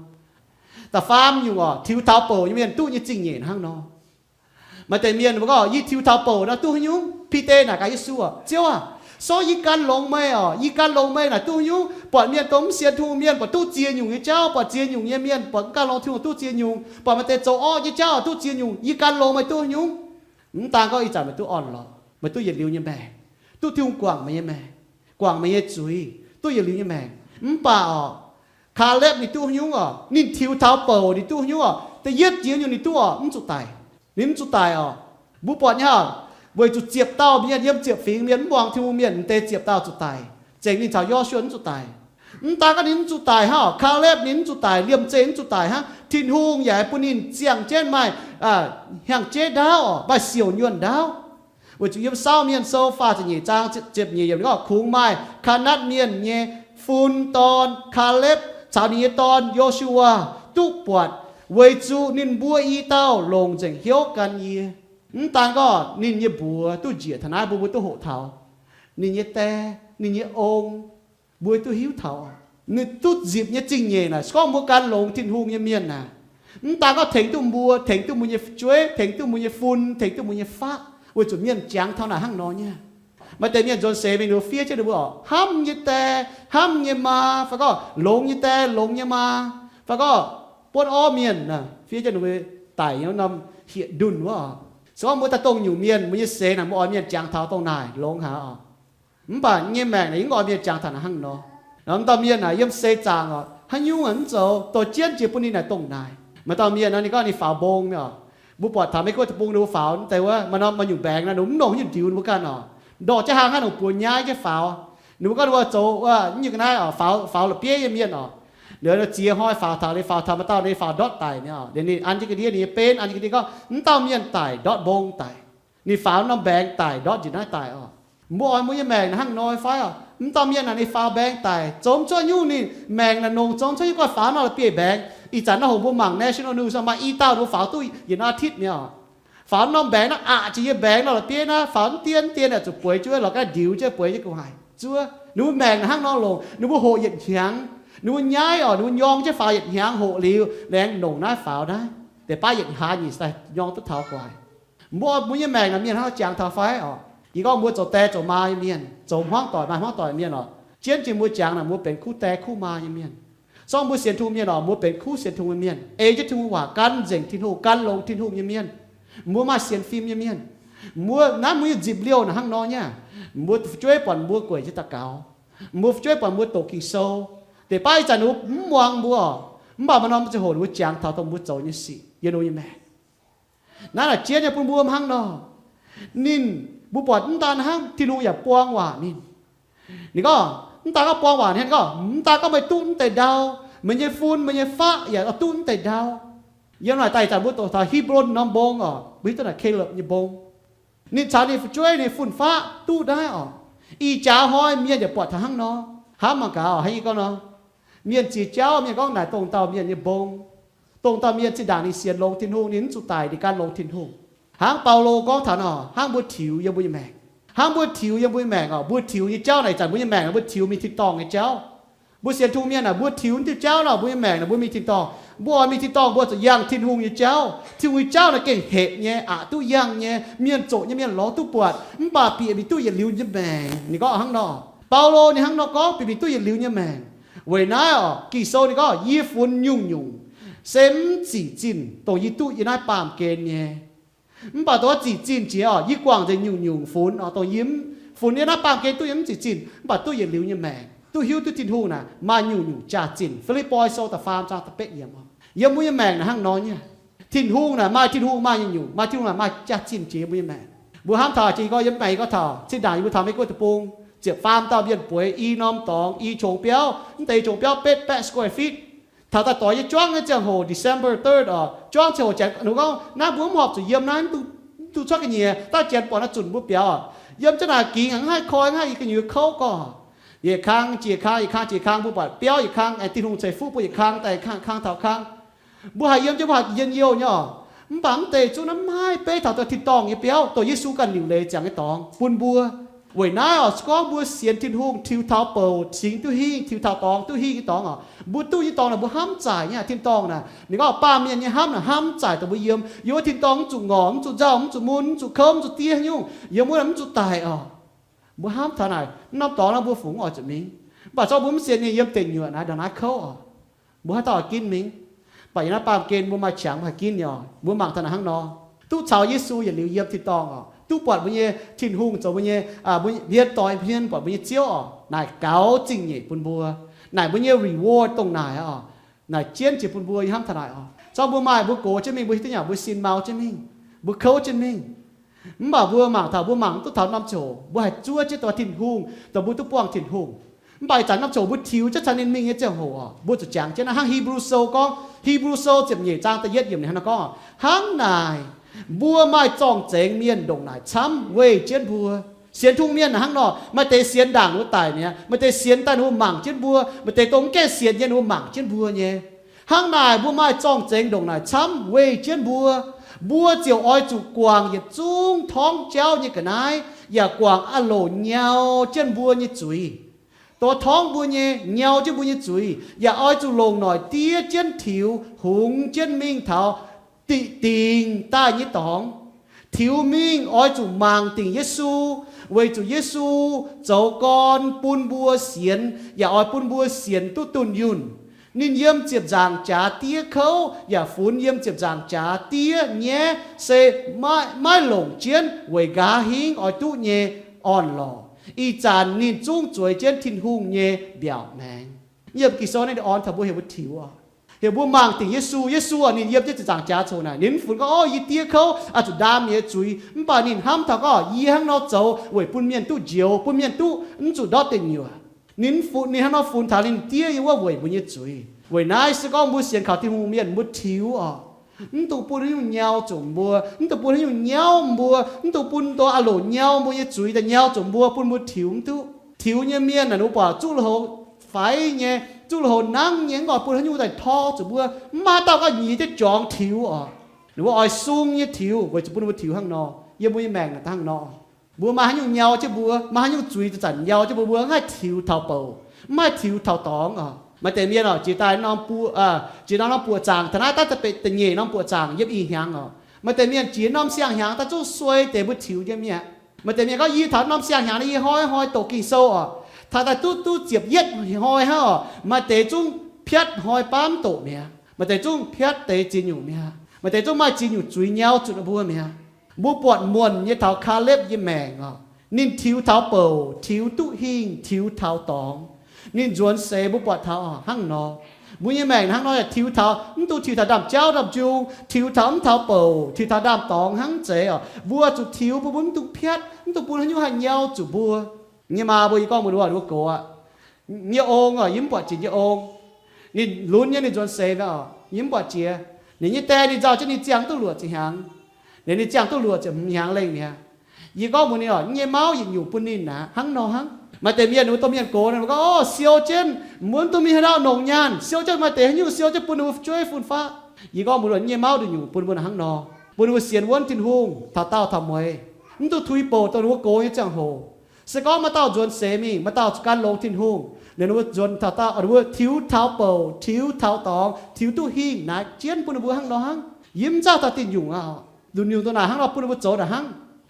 Da'faam nyungc oc, tiux taux bouc nyei mienh duqv nyei zingh nyeic hnangv nor. Maaih deix mienh mbuo gorngv, yie tiux taux bouc nor duqv haaix nyungc? Bide naaic gaax Yesu oc, Ziouv aah, sortv yie gan longx meih oc. Yie gan longx meih naaic duqv haaix nyungc? Buatc mienh dongh mv sienx Tin-Hungh mienh buatc duqv ziex nyungc nyei jauv, buatc ziex nyungc nyei mienh buatc mv gan longx Tin-Hungh duqv ziex nyungc, buatc maaih deix zoux orqv nyei jauv duqv ziex nyungc. Yie gan longx meih duqv haaix nyungc? Mv daan gorngv ih zanc meih duqv orn-lorqc, meih duqv yietc liuz nyei maengc, duqv Tin-Hungh guangc meih nyei maengc, guangc meih nyei zuiz, duqv yietc liuz nyei maengc. Mv baac oc, Kaalepv ninh duqv haaix nyungc oc? Ninh tiux taux bouc ninh duqv haaix nyungc oc? Da'yietv jiex nyungc ninh duqv oc, mv zuqc daic. Ninh mv zuqc daic oc. Mbuo buatc nyei oc, weic zuqc ziepc dauh mienh yiem ziepc fingx mienh mv muangx Tin-Hungh mienh, m'deix ziepc dauh zuqc daic, zengc ninh caux Yo^su^waa mv zuqc daic. Mv daan gorngv ninh mv zuqc daic hnangv oc, Kaalepv ninh mv zuqc daic, liemh zeih mv zuqc daic hnangv. Tin-Hungh yaac bun ninh ziangh jienv maaih hnyangx-jeiv ndaauv oc, maaih siouc nyuonh ndaauv. Weic zuqc yiem Saauv Mienh Sou faah ziepc nyeic zaang ziepc nyeic yiemc ninh gorngv, kungx maaih Kaanatv Mienh nyei fun dorn Kaalepv caux ninh nyei dorn Yo^su^waa duqv buatc, weic zuqc ninh mbuo i dauh longc nzengc hnyouv gan yie. Mv daan gorngv ninh nyei mbuox duqv njiec taux naaiv, mbuo mbuo duqv hoqc taux ninh nyei die, ninh nyei ong, mbuo duqv hiuv taux ninh duqv nzipc nyei zingh nyeic naaic. Se gorngv mbuo gan longx Tin-Hungh nyei mienh naaic, mv daan gorngv tengx duqv mbuo, tengx duqv mbuo nyei fu'jueiv, tengx duqv mbuo nyei fun, tengx duqv mbuo nyei faqv, weic zuqc mienh jangx taux naaic hnangv nor nyei. Maaih deix mienh nzuonx seix mingh ninh mbuo fiev jienv ninh mbuo oc, hnamv nyei die, hnamv nyei maa, fai gorngv longx nyei die, longx nyei maa, fai gorngv buonv orv mienh, fiev jienv ninh mbuo daic nyei wuov norm hieqv ndunh wuov oc. Se gorngv mbuo daaih dongh nyungc mienh, mbuo nyei seix naaic mbuo oix mienh jangx taux dongh naaic longx haic oc. Mv baac nyei maengc naaic yie mv oix mienh jangx taux naaic hnangv nor. Mv dauh mienh naaic yiem seix zaangc oc, haaix nyungc aah mv zoux, dorh jienv jiex bun ninh naaic dongh naaic. Maaih dauh mienh nor ninh gorngv ninh faaux mbong nyei oc. Mbuo buatc taux Meiv Guoqv deic-bung ninh mbuo faaux mv deix wuov, maaih norm, maaih nyungc mbaengx nor ninh mv longc haaix nyungc ndiux ninh mbuo ganh oc. Ndorh jienv hlang hnangv nongc buoz nyaiv jienv faaux. Ninh mbuo gorngv ninh mbuo zoux wuov nyungc ga'naaiv oc, faaux, faaux la'bieiv nyei mienh oc. Ninh ziex hnoi faaux taux, ninh faaux taux maaih dauh ninh faaux ndortv daic nyei oc. Ninh an jienv ga'ndiev, ninh nyei benv an jienv ga'ndiev gorngv, mv dauh mienh daic ndortv mbong daic. Ninh faaux norm mbaengx daic ndortv njiec naaiv daic oc. Mbuo oix mbuo nyei maengc naaic hnangv nor fai oc? Mv dauh mienh naaic ninh faaux mbaengx daic, zoux mv cuotv nyungc, ninh maengc naaic nongc zoux mv cuotv nyungc, gorngv faaux norm la'bieiv mbaengx. Ih zanc naaiv hoc mbuo mangc national news maaih i dauh ninh mbuo faaux duqv yietc norm อาทิตย์ mi'aqv oc. Faaux norm mbaengx naaiv aqc jiex yie mbaengx nor la'bieiv naaiv, faaux mv dien mv dien aah, zuqc bueix jienv lorz ga'naaiv ndiux jienv bueix jienv gu'nguaaic haic. Zuov ninh mbuo maengc naaic hnangv nor longc, ninh mbuo hoqc yietc hnyangx, ninh mbuo nyaiv oc, ninh mbuo nyorng jienv faaux yietc hnyangx hoqc liuz, laengz nongc naaiv faaux naaiv, deix baav yietc hlaax nyeic daaih nyorng duqv taux gu'nguaaic. Mbuo, mbuo nyei maengc naaic mienh hnangv jangx taux fai oc? Yie gorngv mbuo zoux die zoux maa nyei mienh, zoux hmuangv doic maaih hmuangv doic nyei mienh oc, jienv jiex mbuo jangx naaic mbuo benx kuv die kuv maa nyei mienh. Sorng mbuo sienx Tin-Hungh mienh oc, mbuo benx kuv sienx Tin-Hungh nyei mienh, ei jienv Tin-Hungh waac, gan nzengc Tin-Hungh, gan longx Tin-Hungh nyei mienh. Mbuo maaih sienx fim nyei mienh. Mbuo naaiv mbuo nyei nzipc liouh naaic hnangv nor nyei. Mbuo fu'jueiv buatc mbuo gueic jienv daux gaux. Mbuo fu'jueiv buatc mbuo doqc Ging-Sou. Deix baav ih zanc ninh mbuo mv muangx mbuo oc, mv baac maaih norm ziangh hoc ninh mbuo jangx taux dongh mbuo zoux nyei sic yiem ninh mbuo nyei maengc. Naaiv naaic jienv nyei bun mbuo hnangv nor. Ninh, mbuo buatc mv daan hnangv, Tin-Hungh yaac buang waac ninh. Ninh gorngv, mv daan gorngv buang waac ninh gorngv, mv daan gorngv meih duqv mv deix ndau, meih nyei fun, meih nyei faqv yaac duqv mv deix ndau. Yiem naaic daaih ih zanc mbuo doqc taux Hipv^lon norm mbong oc, mbuo hiuv duqv naaic Kaleb nyei mbong. Ninh caux ninh fu'jueiv, ninh fun-faqv duqv naaiv oc. Ih jaax hnoi mienh yaac buatc taux hnangv nor. Hnamv mangc gaax oc, hnangv yie gorngv nor, mienh ziex jauv mienh gorngv naaic dongh dauh mienh nyei mbong. Dongh dauh mienh zinh ndaangc ninh sienx longx Tin-Hungh, ninh mv zuqc daic, ninh gan longx Tin-Hungh. Hnangv Baulo gorngv taux nor, hnangv mbuo tiux yiem mbuo nyei maengc, hnangv mbuo tiux yiem mbuo nyei maengc oc, mbuo tiux nyei jauv naaic ih zanc mbuo nyei maengc naaic mbuo tiux mingh tin-dorngh nyei jauv. Mbuo sienx Tin-Hungh mienh naaic, mbuo tiux diuh jauv nor, mbuo nyei maengc naaic mbuo mingh tin-dorngh, mbuo oix mingh tin-dorngh mbuo zuqc yangh Tin-Hungh nyei jauv. Tin-Hungh nyei jauv naaic gengh hepc nyei, aqc duqv yangh nyei, mienh zoqc nyei mienh lorz duqv buatc, mv baac bieqc mingh duqv yietc liuz nyei maengc. Ninh gorngv hnangv nor, Baulo ninh hnangv nor gorngv, bieqc mingh duqv yietc liuz nyei maengc. Weic naaiv oc, Ging-Sou ninh gorngv, yie funx nyungc-nyungc, se mv zic zinh dongh yie duqv yiem naaiv baamh gen nyei. Mv baac dongh zic zinh jiex oc, yie guangc nzengc nyungc-nyungc funx oc, dongh yie mv funx yiem naaiv baamh gen duqv yiem mv zic zinh, mv baac duqv yietc liuz nyei maengc, duqv hiuv duqv Tin-Hungh naaic maaih nyungc-nyungc jaax-zinh. Fi^lipv^poi Sou da'faam zaang da'betv yiemc oc. Yiem mbuo nyei maengc naaic hnangv nor nyei. Tin-Hungh naaic maaih Tin-Hungh maaih nyungc-nyungc, maaih Tin-Hungh naaic maaih jaax-zinh jiex mbuo nyei maengc. Mbuo hnamv taux jiex gorngv yiem maengc gorngv taux zinh ndaangc yie mbuo taux Meiv Guoqv deic-bung, ziepc faam dauh mienh bueix i norm dorngx, i qongx biauv, mv deix i qongx biauv betv baeqv square feet. Taux daaih doix nyei juangv nyei ziangh hoc, December third oc, juangv ziangh hoc janx ninh gorngv, naaiv mbuo mv horpc zuqc yiem naaiv, mv duqv cuotv ga'nyiec, daaih janx buatc naaiv zunc mbuo biaux oc. Yiem jienv naaic gingx hnangv haih koi hnangv i gu'nyuoz kouv gorngv. Yietc kang jiex kang, yietc kang jiex kang, mbuo buatc biauv yietc kang, aengx Tin-Hungh ceix fuqv mbuo yietc kang daaih kang, kang taux kang. Mbuo haih yiem jienv mbuo haih njien-youh nyei oc. Mv baac mv deix zungv naaiv maiv beiv taux daaih tin-dorngh nyei biauv, dongh Yesu ganh liuc leiz ziangx nyei dorngx bun mbuo. Weic naaiv oc, se gorngv mbuo sienx Tin-Hungh tiux taux bouc cingx duqv hingh, tiux taux dorngx duqv hingh nyei dorngx oc, mbuo duqv nyei dorngx naaic mbuo hnamv zaaic nyei. Tin-dorngh naaic, ninh gorngv baamh mienh nyei hnamv naaic hnamv zaaic dongh mbuo yiem, yiem wuov tin-dorngh mv zuqc ngorc, mv zuqc nzauh, mv zuqc mun, mv zuqc kouv, mv zuqc diev nyungc, yiem wuov mv zuqc daic oc. Mbuo hnamv taux naaic, norm dorngx naaiv mbuo fungc mv oix zuqc mingh. Mv baac zorqv mbuo mv sienx ninh yiem deic nyuoqc naaiv ndongc naaiv kouv oc, mbuo haaix dauh oix ginv mingh? Mv baac yiem naaiv baamh gen mbuo maaih qangx mbuo haih ginv nyei oc. Mbuo mangc taux naaic hnangv nor, duqv caux Yesu yietc liuz yiem tin-dorngh oc, duqv buatc mbuo nyei Tin-Hungh zoux mbuo nyei, mbuo hmien doix hmien buatc mbuo nyei Ziouv oc, naaic gaux zingh nyeic bun mbuo. Naaic mbuo nyei reward dongh naaic oc. Naaic jienv jiex bun mbuo, yie hnamv taux naaic oc. Zorqv mbuo maaih mbuo gox jienv mingh, mbuo hiuv duqv nyanc mbuo sin mau jienv mingh, mbuo kouv jienv mingh. Mv baac mbuo mangc taux, mbuo mangc duqv taux norm ziangh hoc mbuo haih zuov jienv dongh Tin-Hungh, dongh mbuo duqv buangh Tin-Hungh. Mv baac ih zanc norm ziangh hoc mbuo tiux jienv caux ninh mingh nyei ziangh hoc oc, mbuo zuqc jangx jienv naaiv hnangv Hipv^lu Sou gorngv, Hipv^lu Sou ziepc nyeic zaang da'yietv yiemc ninh hnangv nor gorngv, hnangv naaic mbuo maaih zorng-zengx mienh ndongc naaic camv weih jienv mbuo. Sienx Tin-Hungh mienh naaic hnangv nor, maaih deix sienx ndaangc ninh mbuo daic mi'aqv, maaih deix sienx daaih ninh mbuo mangc jienv mbuo, maaih deix dongh mv gaengh sienx nyei ninh mbuo mangc jienv mbuo nyei. Hnangv naaic mbuo maaih zorng-zengx ndongc naaic camv weih jienv mbuo. Mbuo ziouc oix zuqc guangc yietc zungv torngv jauv nyei ga'naaiv, yaac guangc aah loc nyau jienv mbuo nyei zuiz. Dongh torngv mbuo nyei, nyau jienv mbuo nyei zuiz, yaac oix zuqc longc noic diev jienv tiux hungx jienv mingh taux diqc dingc daaih nyei dorngx. Tiux mingh oix zuqc mangc dingc Yesu, weic zuqc Yesu zoux gorn bun mbuo sienx, yaac oix bun mbuo sienx duqv dunh yunh. Ninh yiem ziepc nzaangc jaax diev kouv yaac funx yiem ziepc nzaangc jaax diev nyaiv se maiv longc jienv weic nqa'haav hingv oix duqv nyei orn-lorqc. Ih zanc ninh zungv zueiz jienv Tin-Hungh nyei mbiaauc maengx. Yiem Ging-Sou naaiv orn taux mbuo heuc mbuo tiux oc. Heuc mbuo mangc dingc Yesu. Yesu oc, ninh yiem jienv ziepc nzaangc jaax coc naaic, ninh mv funx gorngv, Ov, yie diev kouv, oix zuqc ndaam yie nyei zuiz. Mv baac ninh hnamv taux gorngv, Yie hnangv nor zoux weic bun mienh duqv njoux, bun mienh duqv mv zuqc ndortv deic nyuoqc. Ninh, ninh hnangv nor funx taux ninh diev yiem wuov weic mbuo nyei zuiz. Weic naaiv se gorngv mbuo sienx kaux Tin-Hungh mienh mbuo tiux oc, mv dungx bun haaix nyungc nyau zuqc mbuo, mv dungx bun haaix nyungc nyauv mbuo, mv dungx bun dongh aah loc nyau mbuo nyei zuiz daaih nyau zuqc mbuo, bun mbuo tiux mv duqv. Tiux nyei mienh naaic, ninh mbuo buatc zuqv lui-houx faix nyei, zuqv lui-houx nangv nyei, mv oix bun haaix nyungc daaih tor zuqc mbuo. Mv maaih dauh ganh nyiex jienv jorngx tiux oc. Ninh mbuo oix sung nyei tiux, weic zuqc bun ninh mbuo tiux hnangv nor. Yiem mbuo nyei maengc naaic hnangv nor. Mbuo maaih haaix nyungc nyau jienv mbuo, maaih haaix nyungc zuiz zanc-zanc nyau jienv mbuo, mbuo mv haih tiux taux bouc, mv haih tiux taux dorngx oc. Maaih deix mienh oc, jiex daaih norm buoqc, jiex norm buoqc zaangc, taux naaiv daaih da'betc da'nyeic norm buoqc zaangc yiem ih hnyangx oc. Maaih deix mienh jiex norm siang-hnyangx daaih zungv suei deix mbuo tiux nyei mi'aqv. Maaih deix mienh gorngv, Yie taux norm siang-hnyangx naaiv yie hnoi hnoi doqc Ging-Sou oc. Taux daaih duqv duqv ziepc yietv hnoi hnangv oc, maaih deix zungv piatv hnoi baav mv doqc mi'aqv. Maaih deix zungv piatv deix ziex nyungc mi'aqv. Maaih deix zungv maaih ziex nyungc zuiz nyau zuqc ninh mbuo mi'aqv. Mbuo buatc muonc nyei taux Kaalepv nyei maengc oc. Ninh tiux taux bouc, tiux duqv hingh, tiux taux dorngx. Ninh nzuonx seix mbuo buatc taux oc, hnangv nor. Mbuo nyei maengc hnangv nor yaac tiux taux, mv dungx tiux taux ndaamv-jauv ndaamv-njung, tiux taux mv taux bouc, tiux taux ndaamv-dorngx hnangv zeiz oc. Mbuo zuqc tiux bun mbuo mv dungx piatv, mv dungx bun haaix nyungc haih nyau zuqc mbuo. Nyei maa mbuo, yie gorngv mbuox ninh mbuo gox aqv, nyei ong oc, yie mv buatc jiex nyei ong. Ninh lunx nyei, ninh nzuonx seix mi'aqv oc, yie mv buatc jiex. Ninh nyei die ninh nzauh jienv ninh ziangh duqv luoqc ziepc hnyangx. Ninh, ninh ziangh duqv luoqc ziepc hmz hnyangx lengh mi'aqv. Yie gorngv mbuox ninh oc, nyei mauv yietc nyungc bun ninh aqv, hnangv nor hnangv. Maaih deix mienh ninh mbuo domh mienh gox ninh mbuo gorngv, Orv, siou jienv, mv bun duqv mingh haaix dauh nongc nyaanh, siou jienv maaih deix haaix nyungc siou jienv bun ninh mbuo fu'jueiv fun-faqv. Yie gorngv mbuox ninh, nyei mauv nduqc nyungc bun mbuo hnangv nor, bun ninh mbuo sienx wuonv Tin-Hungh taux daauh taux mueiz, mv dungx tuix bouc dongh ninh mbuo gox nyei ziangh hoc. Se gorngv maaih dauh nzuonx seix mingh, maaih dauh zuqc gan longx Tin-Hungh, Ninh mbuo nzuonx taux daauh, ninh mbuo tiux taux bouc, tiux taux dorngx, tiux duqv hingh, naaic jienv bun ninh mbuo hnangv nor hnangv. Yie mv nzauh taux dinh nyungc aqv. Nduqc nyungc dongh naaic hnangv nor bun ninh mbuo zoux naaic hnangv.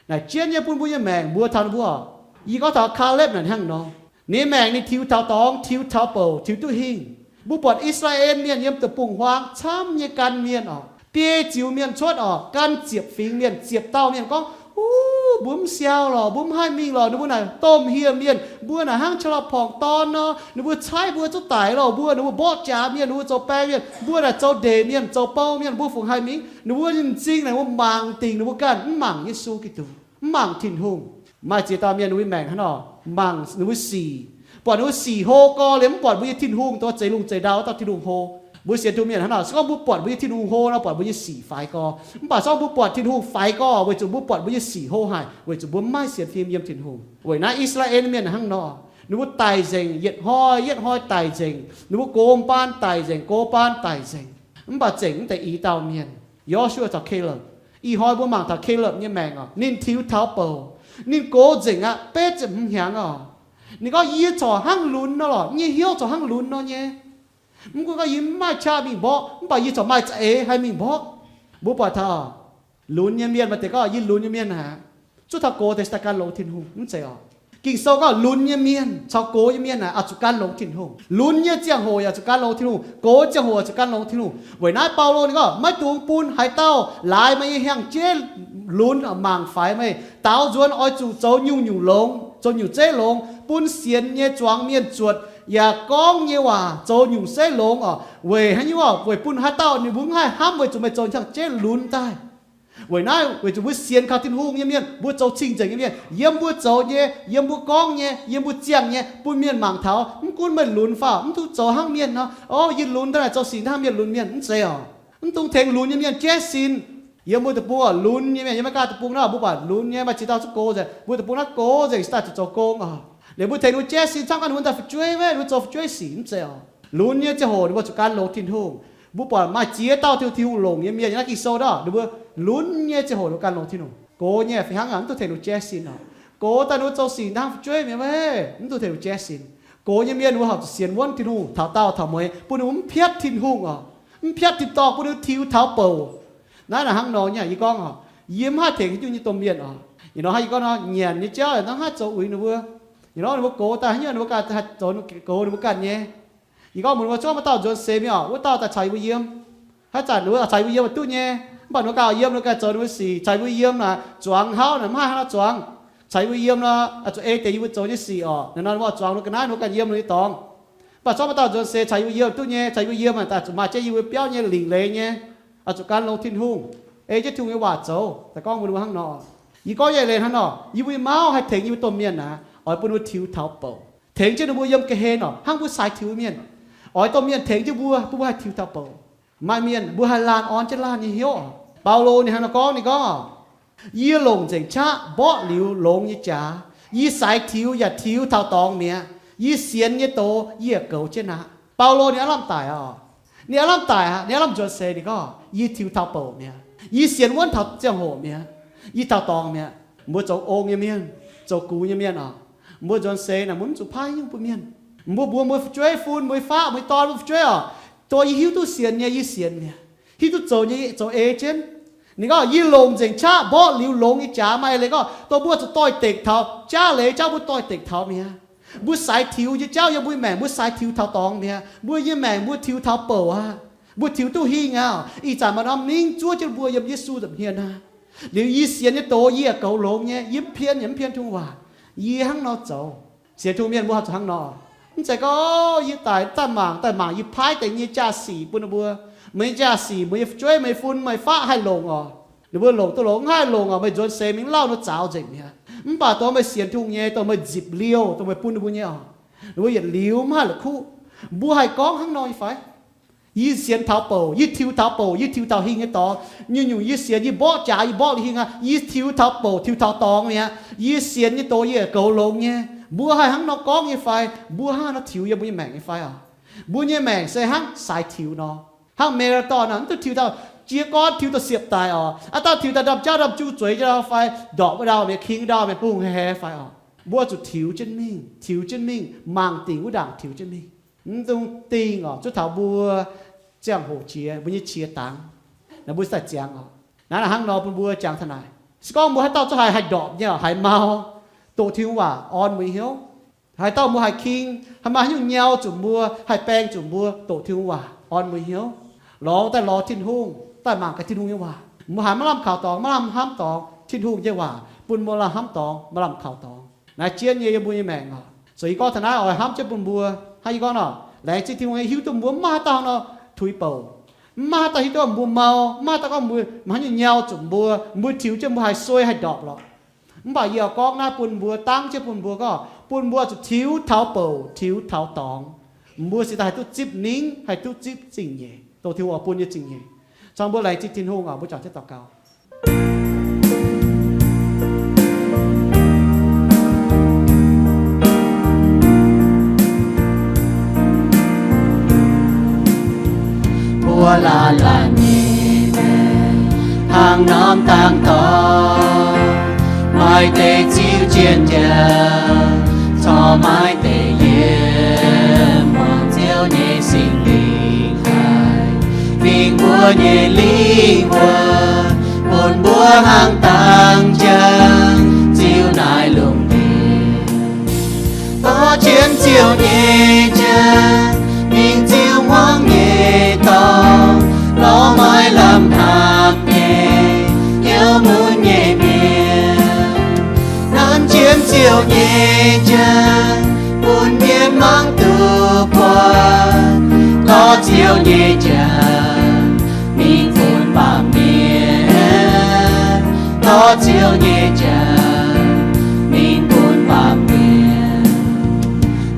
Naaic jienv nyei bun mbuo nyei maengc mbuox taux ninh mbuo oc. Yie gorngv taux Kaalepv naaic hnangv nor. Ninh maengc ninh tiux taux dorngx, tiux taux bouc, tiux duqv hingh. Mbuo buatc I^saa^laa^en Mienh yiem deic-bung-huaang camv nyei gan mienh oc, biei ziux mienh cuotv oc, gan ziepc fingx mienh, ziepc dauh mienh gorngv, Uv, mbuo mv siau lorqc, mbuo mv haih mingh lorqc. Ninh mbuo naaic domh hieh mienh, mbuo naaic hnangv qaqv lorh porngc dorn nor. Ninh mbuo caaiv mbuo zuqc daic lorqc. Mbuo, ninh mbuo mborqv jaax mienh, ninh mbuo zoux baeng mienh, mbuo naaic zoux ndeic mienh, zoux bou mienh, mbuo fungc haih mingh? Ninh mbuo m'zing naaic mbuo mangc dingc ninh mbuo ganh, mv mangc Yesu Giduc, mv mangc Tin-Hungh. Maaih ziex dauh mienh ninh mbuo maengc hnangv nor, mangc ninh mbuo sic, buatc ninh mbuo sic hlo gorx liuz mv buatc mbuo nyei Tin-Hungh, dongh zeix lungh zeix ndau dauh Tin-Hungh hlo. Mbuo sienx Tin-Hungh mienh hnangv nor, se gorngv mbuo buatc mbuo nyei Tin-Hungh hlo nor, buatc mbuo nyei sic faix gorx. Mv baac se gorngv mbuo buatc Tin-Hungh faix gorx, weic zuqc mbuo buatc mbuo nyei sic hlo haic, weic zuqc mbuo mv maaih sienx fim yiem Tin-Hungh. Weic naaiv I^saa^laa^en Mienh hnangv nor, ninh mbuo daic nzengc, yietc hnoi yietc hnoi daic nzengc. Ninh mbuo gox baan daic nzengc, gox baan daic nzengc. Mv baac zengc mv deix i dauh mienh, Yo^su^waa caux Kalepv. Ih hnoi mbuo mangc taux Kalepv nyei maengc oc. Ninh tiux taux bouc, ninh gox nzengc aqv, betv ziepc hmz hnyangx oc. Ninh gorngv, Yie corc hnangv lunx nor lorqc, yie nyei hnyouv corc hnangv lunx nor nyei. Mv gunv gorngv yie mv maaih qaqv mingh mborqv, mv baac yie corc maaih za'eix haih mingh mborqv. Mbuo buatc taux lunx nyei mienh maaih deix gorngv, Yie lunx nyei mienh aqv, zuov taux gox deix se daaih gan longx Tin-Hungh, mv zeiz oc. Ging-Sou gorngv lunx nyei mienh caux gox nyei mienh aqv, oix zuqc gan longx Tin-Hungh. Lunx nyei ziangh hoc yaac zuqc gan longx Tin-Hungh, gox ziangh hoc yaac zuqc gan longx Tin-Hungh. Weic naaiv Baulo ninh gorngv, Maiv dungx bun haaix dauh laaix meih nyei hnyangx-jeiv lunx, mangc faix meih. Daaux nzuonx oix zuqc zoux nyungc-nyungc longx, zoux nyungc zeiv longx, bun sienx nyei zuangx mienh zuotc, yaac gorngv nyei waac zoux nyungc zeiv longx oc. Weic haaix nyungc? Weic bun haaix dauh ninh mbuo mv haih hnamv, weic zuqc meih zoux hnyangx-jeiv lunx daaih. Weic naaiv, weic zuqc mbuo sienx kaux Tin-Hungh nyei mienh, mbuo zoux cing-nzengc nyei mienh, yiem mbuo zoux nyei, yiem mbuo gorngv nyei, yiem mbuo ziangh nyei, bun mienh mangc taux, mv gunv meih lunx faaux, mv duqv zoux hnangv mienh nor. O, yie lunx daaih naaic zoux sic hnangv mienh, lunx mienh, mv zeiz oc. Mv dungx tengx lunx nyei mienh jaiv sin. Yiem mbuo deic-bung oc, lunx nyei mienh, yiem America deic-bung nor, mbuo buatc lunx nyei maaih ziex dauh zuqc gox nzengc. Mbuo deic-bung naaiv gox nzengc, se daaih zuqc zoux gong oc. Liuz mbuo tengx ninh mbuo jaiv sin camv, gan ninh mbuo daaih fu'jueiv, mv, ninh mbuo zoux fu'jueiv sic, mv zeiz oc. Lunx nyei ziangh hoc ninh mbuo zuqc gan longx Tin-Hungh. Mbuo buatc maaih ziex dauh Tin-Hungh longc nyei mienh yiem naaiv Ging-Sou nor, ninh mbuo lunx nyei ziangh hoc ninh mbuo gan longx Tin-Hungh. Gox nyei fih hnangv aqv, mv dungx tengx ninh mbuo jaiv sin oc. Gox daaih ninh mbuo zoux sic hnangv fu'jueiv mi'aqv, mv dungx tengx ninh mbuo jaiv sin. Gox nyei mienh ninh mbuo horpc zuqc sienx wuonv Tin-Hungh taux daauh taux mueiz, bun ninh mbuo mv piatv Tin-Hungh oc, mv piatv tin-dorngh, bun ninh mbuo tiux taux bouc. Naaiv naaic hnangv nor nyei, yie gorngv oc, yie mv haih tengx haaix nyungc nyei domh mienh oc. Ih hnoi hnangv yie gorngv nor, nyanc nyei jauv hnangv haih zoux uix ninh mbuo. Ih hnoi ninh mbuo gox daaih haaix nyungc ninh mbuo ganh haih zoux, gox ninh mbuo ganh nyei. Yie gorngv mbuox ninh mbuo, zungv maaih dauh nzuonx seix mingh oc, wuov dauh daaih caux yie mbuo yiem. Haaix zanc ninh mbuo caux yie mbuo yiem duqv nyei. Mv baac ninh mbuo ganh yiem ninh mbuo ganh zoux ninh mbuo sic, caux yie mbuo yiem naaic zuangx hauv naaic mv haih hnangv nor zuangx. Caux yie mbuo yiem nor, zuqc ei deix yie mbuo zoux nyei sic oc. Naaiv nor ninh mbuo zuangx ninh mbuo ga'naaiv, ninh mbuo ganh yiem ninh mbuo nyei dorngx. Mv baac zungv maaih dauh nzuonx seix caux yie mbuo yiem duqv nyei, caux yie mbuo yiem naaic daaih zuqc maaih jienv yie mbuo biauv nyei lingc leiz nyei, oix zuqc gan longx Tin-Hungh, ei jienv Tin-Hungh nyei waac zoux. Daaih gorngv mbuox ninh mbuo hnangv nor. Yie gorngv nyei leiz hnangv nor, yie mbuo nyei mauv haih tengx yie mbuo domh mienh aqv, oix bun ninh mbuo tiux taux bouc, tengx jienv ninh mbuo yiem ga'hlen oc, hnangv mbuo sai tiux mienh. Oix domh mienh tengx jienv mbuo, bun mbuo haih tiux taux bouc. Maaih mienh mbuo haih laanh orn jienv laanh nyei hnyouv oc. Baulo ninh hnangv nor gorngv, ninh gorngv, Yie longc nzengc qaqv mborqv liuz longx nyei jaax. Yie sai tiux yaac tiux taux dorngx mi'aqv. Yie sienx nyei doz yie yaac goux jienv aqv. Baulo ninh aav lamh daic oc. Ninh aav lamh daic aqv. Ninh aav lamh nzuonx seix. Ninh gorngv, Yie tiux taux bouc mi'aqv. Yie sienx wuonv taux ziangh hoc mi'aqv. Yie taux dorngx mi'aqv. Mbuo zoux ong nyei mienh, zoux gux nyei mienh oc, mbuo nzuonx seix naaic mbuo mv zuqc paaiv nyungc bun mienh. Mbuo mbuox mbuo fu'jueiv fun, mbuo nyei faqv, mbuo nyei dorn, mbuo fu'jueiv oc, dongh yie hiuv duqv sienx nyei, yie sienx mi'aqv. Hiuv duqv zoux nyei, zoux ei jienv. Ninh gorngv, Yie longc nzengc qaqv mborqv liuz longx nyei jaax. Maaih leiz gorngv dongh mbuo zuqc doix-dekc taux jaav leiz jauv, mbuo doix-dekc taux mi'aqv. Mbuo sai tiux nyei jauv yiem mbuo nyei maengc, mbuo sai tiux taux dorngx mi'aqv. Mbuo nyei maengc mbuo tiux taux bouc aqv. Mbuo tiux duqv hingh aqv. Ih zanc maaih norm ningv zuov jienv mbuo yiem Yesu nza'hmien aqv. Liuz yie sienx nyei doz yie yaac goux longx nyei, yie mv pien yaac mv pien Tin-Hungh waac. Yie hnangv nor zoux. Sienx Tin-Hungh mienh mbuo horpc zuqc hnangv nor. Mv zeiz gorngv yie daaih daaih mangc, daaih mangc yie paaiv deix nyei jaa-sic bun ninh mbuo. Meih nyei jaa-sic, meih nyei fu'jueiv, meih nyei fun, meih faqv haih longc oc. Ninh mbuo longc duqv longx, mv haih longc oc, meih nzuonx seix mingh lauh ninh mbuo zaux nzengc mi'aqv. Mv baac dongh meih sienx Tin-Hungh nyei, dongh meih nzipc liouh, dongh meih bun ninh mbuo nyei oc, ninh mbuo yietc liuz mv haih la'kuqv. Mbuo haih gorngv hnangv nor nyei fai? Yie sienx taux bouc, yie tiux taux bouc, yie tiux taux hingh nyei dorngx. Nyungc-nyungc yie sienx, yie mborqv jaax, yie mborqv liuz hingh aqv. Yie tiux taux bouc, tiux taux dorngx mi'aqv. Yie sienx nyei doz yie goux longx nyei. Mbuo haih hnangv nor gorngv nyei fai? Mbuo hnangv nor tiux yiem mbuo nyei maengc nyei fai oc? Mbuo nyei maengc se hnangv sai tiux nor, hnangv มาราธอน nor, mv duqv tiux dauh jiez gorn tiux da'siepv daic oc. Aav dauh tiux daaih ndamv jauv ndamv jiu zueiz jauv fai, ndorpc wuov ndau mi'aqv, king ndau mi'aqv, bungx haic haic fai oc. Mbuo zuqc tiux jienv mingh, tiux jienv mingh, mangc dingc wuov ndaangc tiux jienv mingh. Mv dungx dingh oc, zuov taux mbuo ziangh hoc qiex, mbuo nyei qiex dangx, naaiv mbuo daaih ziangx oc. Naaiv hnangv nor bun mbuo jangx taux naaic. Se gorngv mbuo haaix dauh zungv haih, haih ndorpc nyei, haih mau, doqc Tin-Hungh waac orn mbuo hnyouv. Haaix dauh mbuo haih king, haih maaih haaix nyungc nyau zuqc mbuo, haih baeng zuqc mbuo, doqc Tin-Hungh waac orn mbuo hnyouv. Lorz daaih lorz Tin-Hungh, daaih mangc gaax Tin-Hungh nyei waac. Mbuo haiz maiv lamh kaux dorngx, maiv lamh hnamv dorngx, Tin-Hungh nyei waac bun mbuo lamh hnamv dorngx, maiv lamh kaux dorngx. Naaiv jienv nyei yiem mbuo nyei maengc oc. So yie gorngv taux naaiv oix hnamv jienv bun mbuo, hnangv yie gorngv nor, laengz zingh Tin-Hungh nyei hiuv duqv mbuo mv maaih haaix dauh nor tuix bouc, mv maaih haaix dauh hiuv duqv mbuo mau, mv maaih haaix dauh gorngv mbuo maaih haaix nyungc nyau zuqc mbuo, mbuo tiux jienv mbuo haih suei haih ndorpc lorqc. Mv baac yie oix gorngv naaiv bun mbuo, dangv jienv bun mbuo gorngv, bun mbuo zuqc tiux taux bouc, tiux taux dorngx, mbuo se daaih haih duqv zipv ningv, haih duqv zipv zingh nyeic, dongh Tin-Hungh oix bun nyei zingh nyeic. Cong mbuo laengz zingh Tin-Hungh oc, mbuo juangc jienv daux gaux. Mbuo laanh laanh nyei maengc hnangv norm dangx dorngx, maaih deix ziux jienv njaaux, corc maaih deix yiem muangx Ziouv nyei Singx Lingh haic, fingx mbuo nyei lingh wuonh, bun mbuo hnangv dangx njang ziux naaiv lungh ndiev. Dorh jienv Ziouv nyei njang mingh ziux hmuangx nyei dorngx, lorz maaih lamh hnamv nyei hnyouv mun nyei mienh. Nanv jienv Ziouv nyei njang bun mienh mangc duqv buatc. Dorh Ziouv nyei njang mingh bun baamh mienh. Dorh Ziouv nyei njang mingh bun baamh mienh.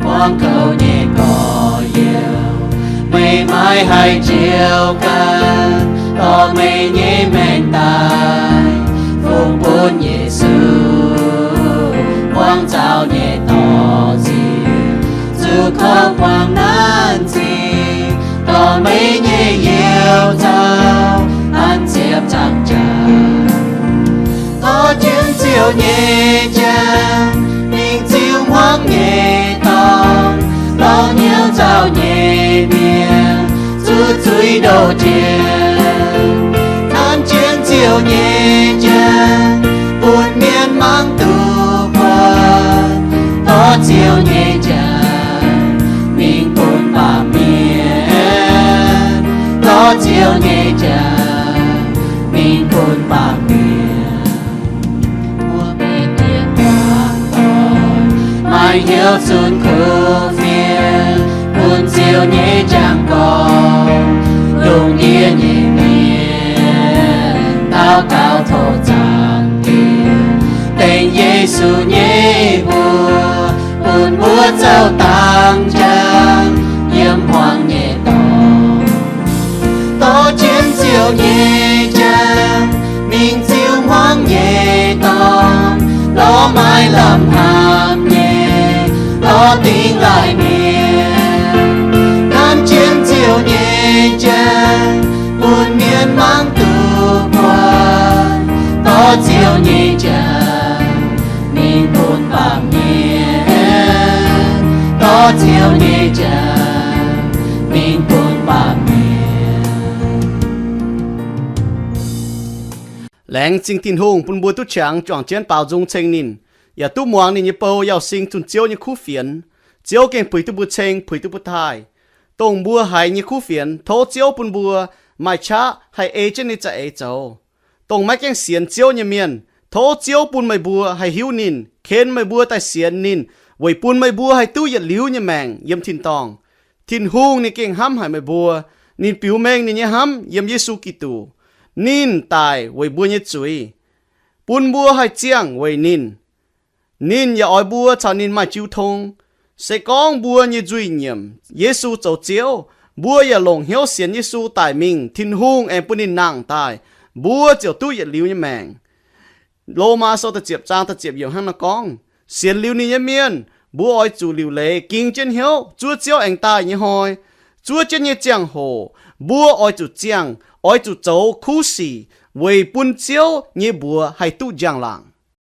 Buangv kouv nyei gorx-youz, meih maiv haih njoux ganh, dorh meih nyei maengc daaih fungx bun Yesu. Buangv zaux nyei dorh nziex, zuqc kouv buangv nanv nziex, dorh meih nyei youz zaux an ziepc zaangc jaax. Dorh jienv Ziouv nyei njang mingh ziux hmuangx nyei dorngx, lorz hnyouv nzauh nyei mienh zuqc zuiz ndoh jiex. Nanv jienv Ziouv nyei njang bun mienh mangc duqv buatc. Dorh Ziouv nyei njang mingh bun baamh mienh. Dorh Ziouv nyei njang mingh bun baamh mienh. Mbuo benx diex hmuangx doic, maaih hnyouv zunh kuv fienx, bun Ziouv nyei njang gorngv, lungh ndiev nyei mienh daux gaux tov Zaangc Diex, dengx Yesu nyei mbuox, bun mbuo zoux dangx njang yiem hmuangx nyei dorngx. Dorh jienv Ziouv nyei njang mingh ziux hmuangx nyei dorngx, lorz maaih lamh hnamv nyei, lorz dingh laaih mienh. Nanv jienv Ziouv nyei njang bun mienh mangc duqv buatc. Dorh Ziouv nyei njang mingh bun baamh mienh. Dorh Ziouv nyei njang mingh bun baamh mienh. Laengz zingh Tin-Hungh bun mbuo duqv qangx juangc jienv baaux nzung ceng ninh, yaac duqv muangx ninh nyei bou Yauh Sing zunh Ziouv nyei kuv fienx. Ziouv gengh puix duqv mbuo ceng, puix duqv mbuo taaih. Dongh mbuo haiz nyei kuv fienx, tov Ziouv bun mbuo maaih qaqv haih ei jienv ninh nyei za'eix zoux. Dongh maiv gaengh sienx Ziouv nyei mienh, tov Ziouv bun meih mbuo haih hiuv ninh, ken meih mbuo daaih sienx ninh, weic bun meih mbuo haih duqv yietc liuz nyei maengc yiem tin-dorngh. Tin-Hungh ninh gengh hnamv haic meih mbuo. Ninh biux mengh ninh nyei hnamv yiem Yesu Giduc. Ninh daic weic mbuo nyei zuiz, bun mbuo haih ziangh weic ninh. Ninh yaac oix mbuo caux ninh maaih jiu tong. Se gorngv mbuo nyei nzuih nyiemc Yesu zoux Ziouv, mbuo yaac longc hnyouv sienx Yesu daic mingh, Tin-Hungh aengx bun ninh nangh daaih, mbuo ziouc duqv yietc liuz nyei maengc. Lomaa sou da'ziepc zaang da'ziepc yiemc hnangv naaiv gorngv, sienx liuz ninh nyei mienh, mbuo oix zuqc liuc leiz ging jienv hnyouv zuov Ziouv aengx daaih nyei hnoi. Zuov jienv nyei ziangh hoc, mbuo oix zuqc ziangh, oix zuqc zoux kuv sic weic bun Ziouv nyei mbuox haih duqv njang-laangc.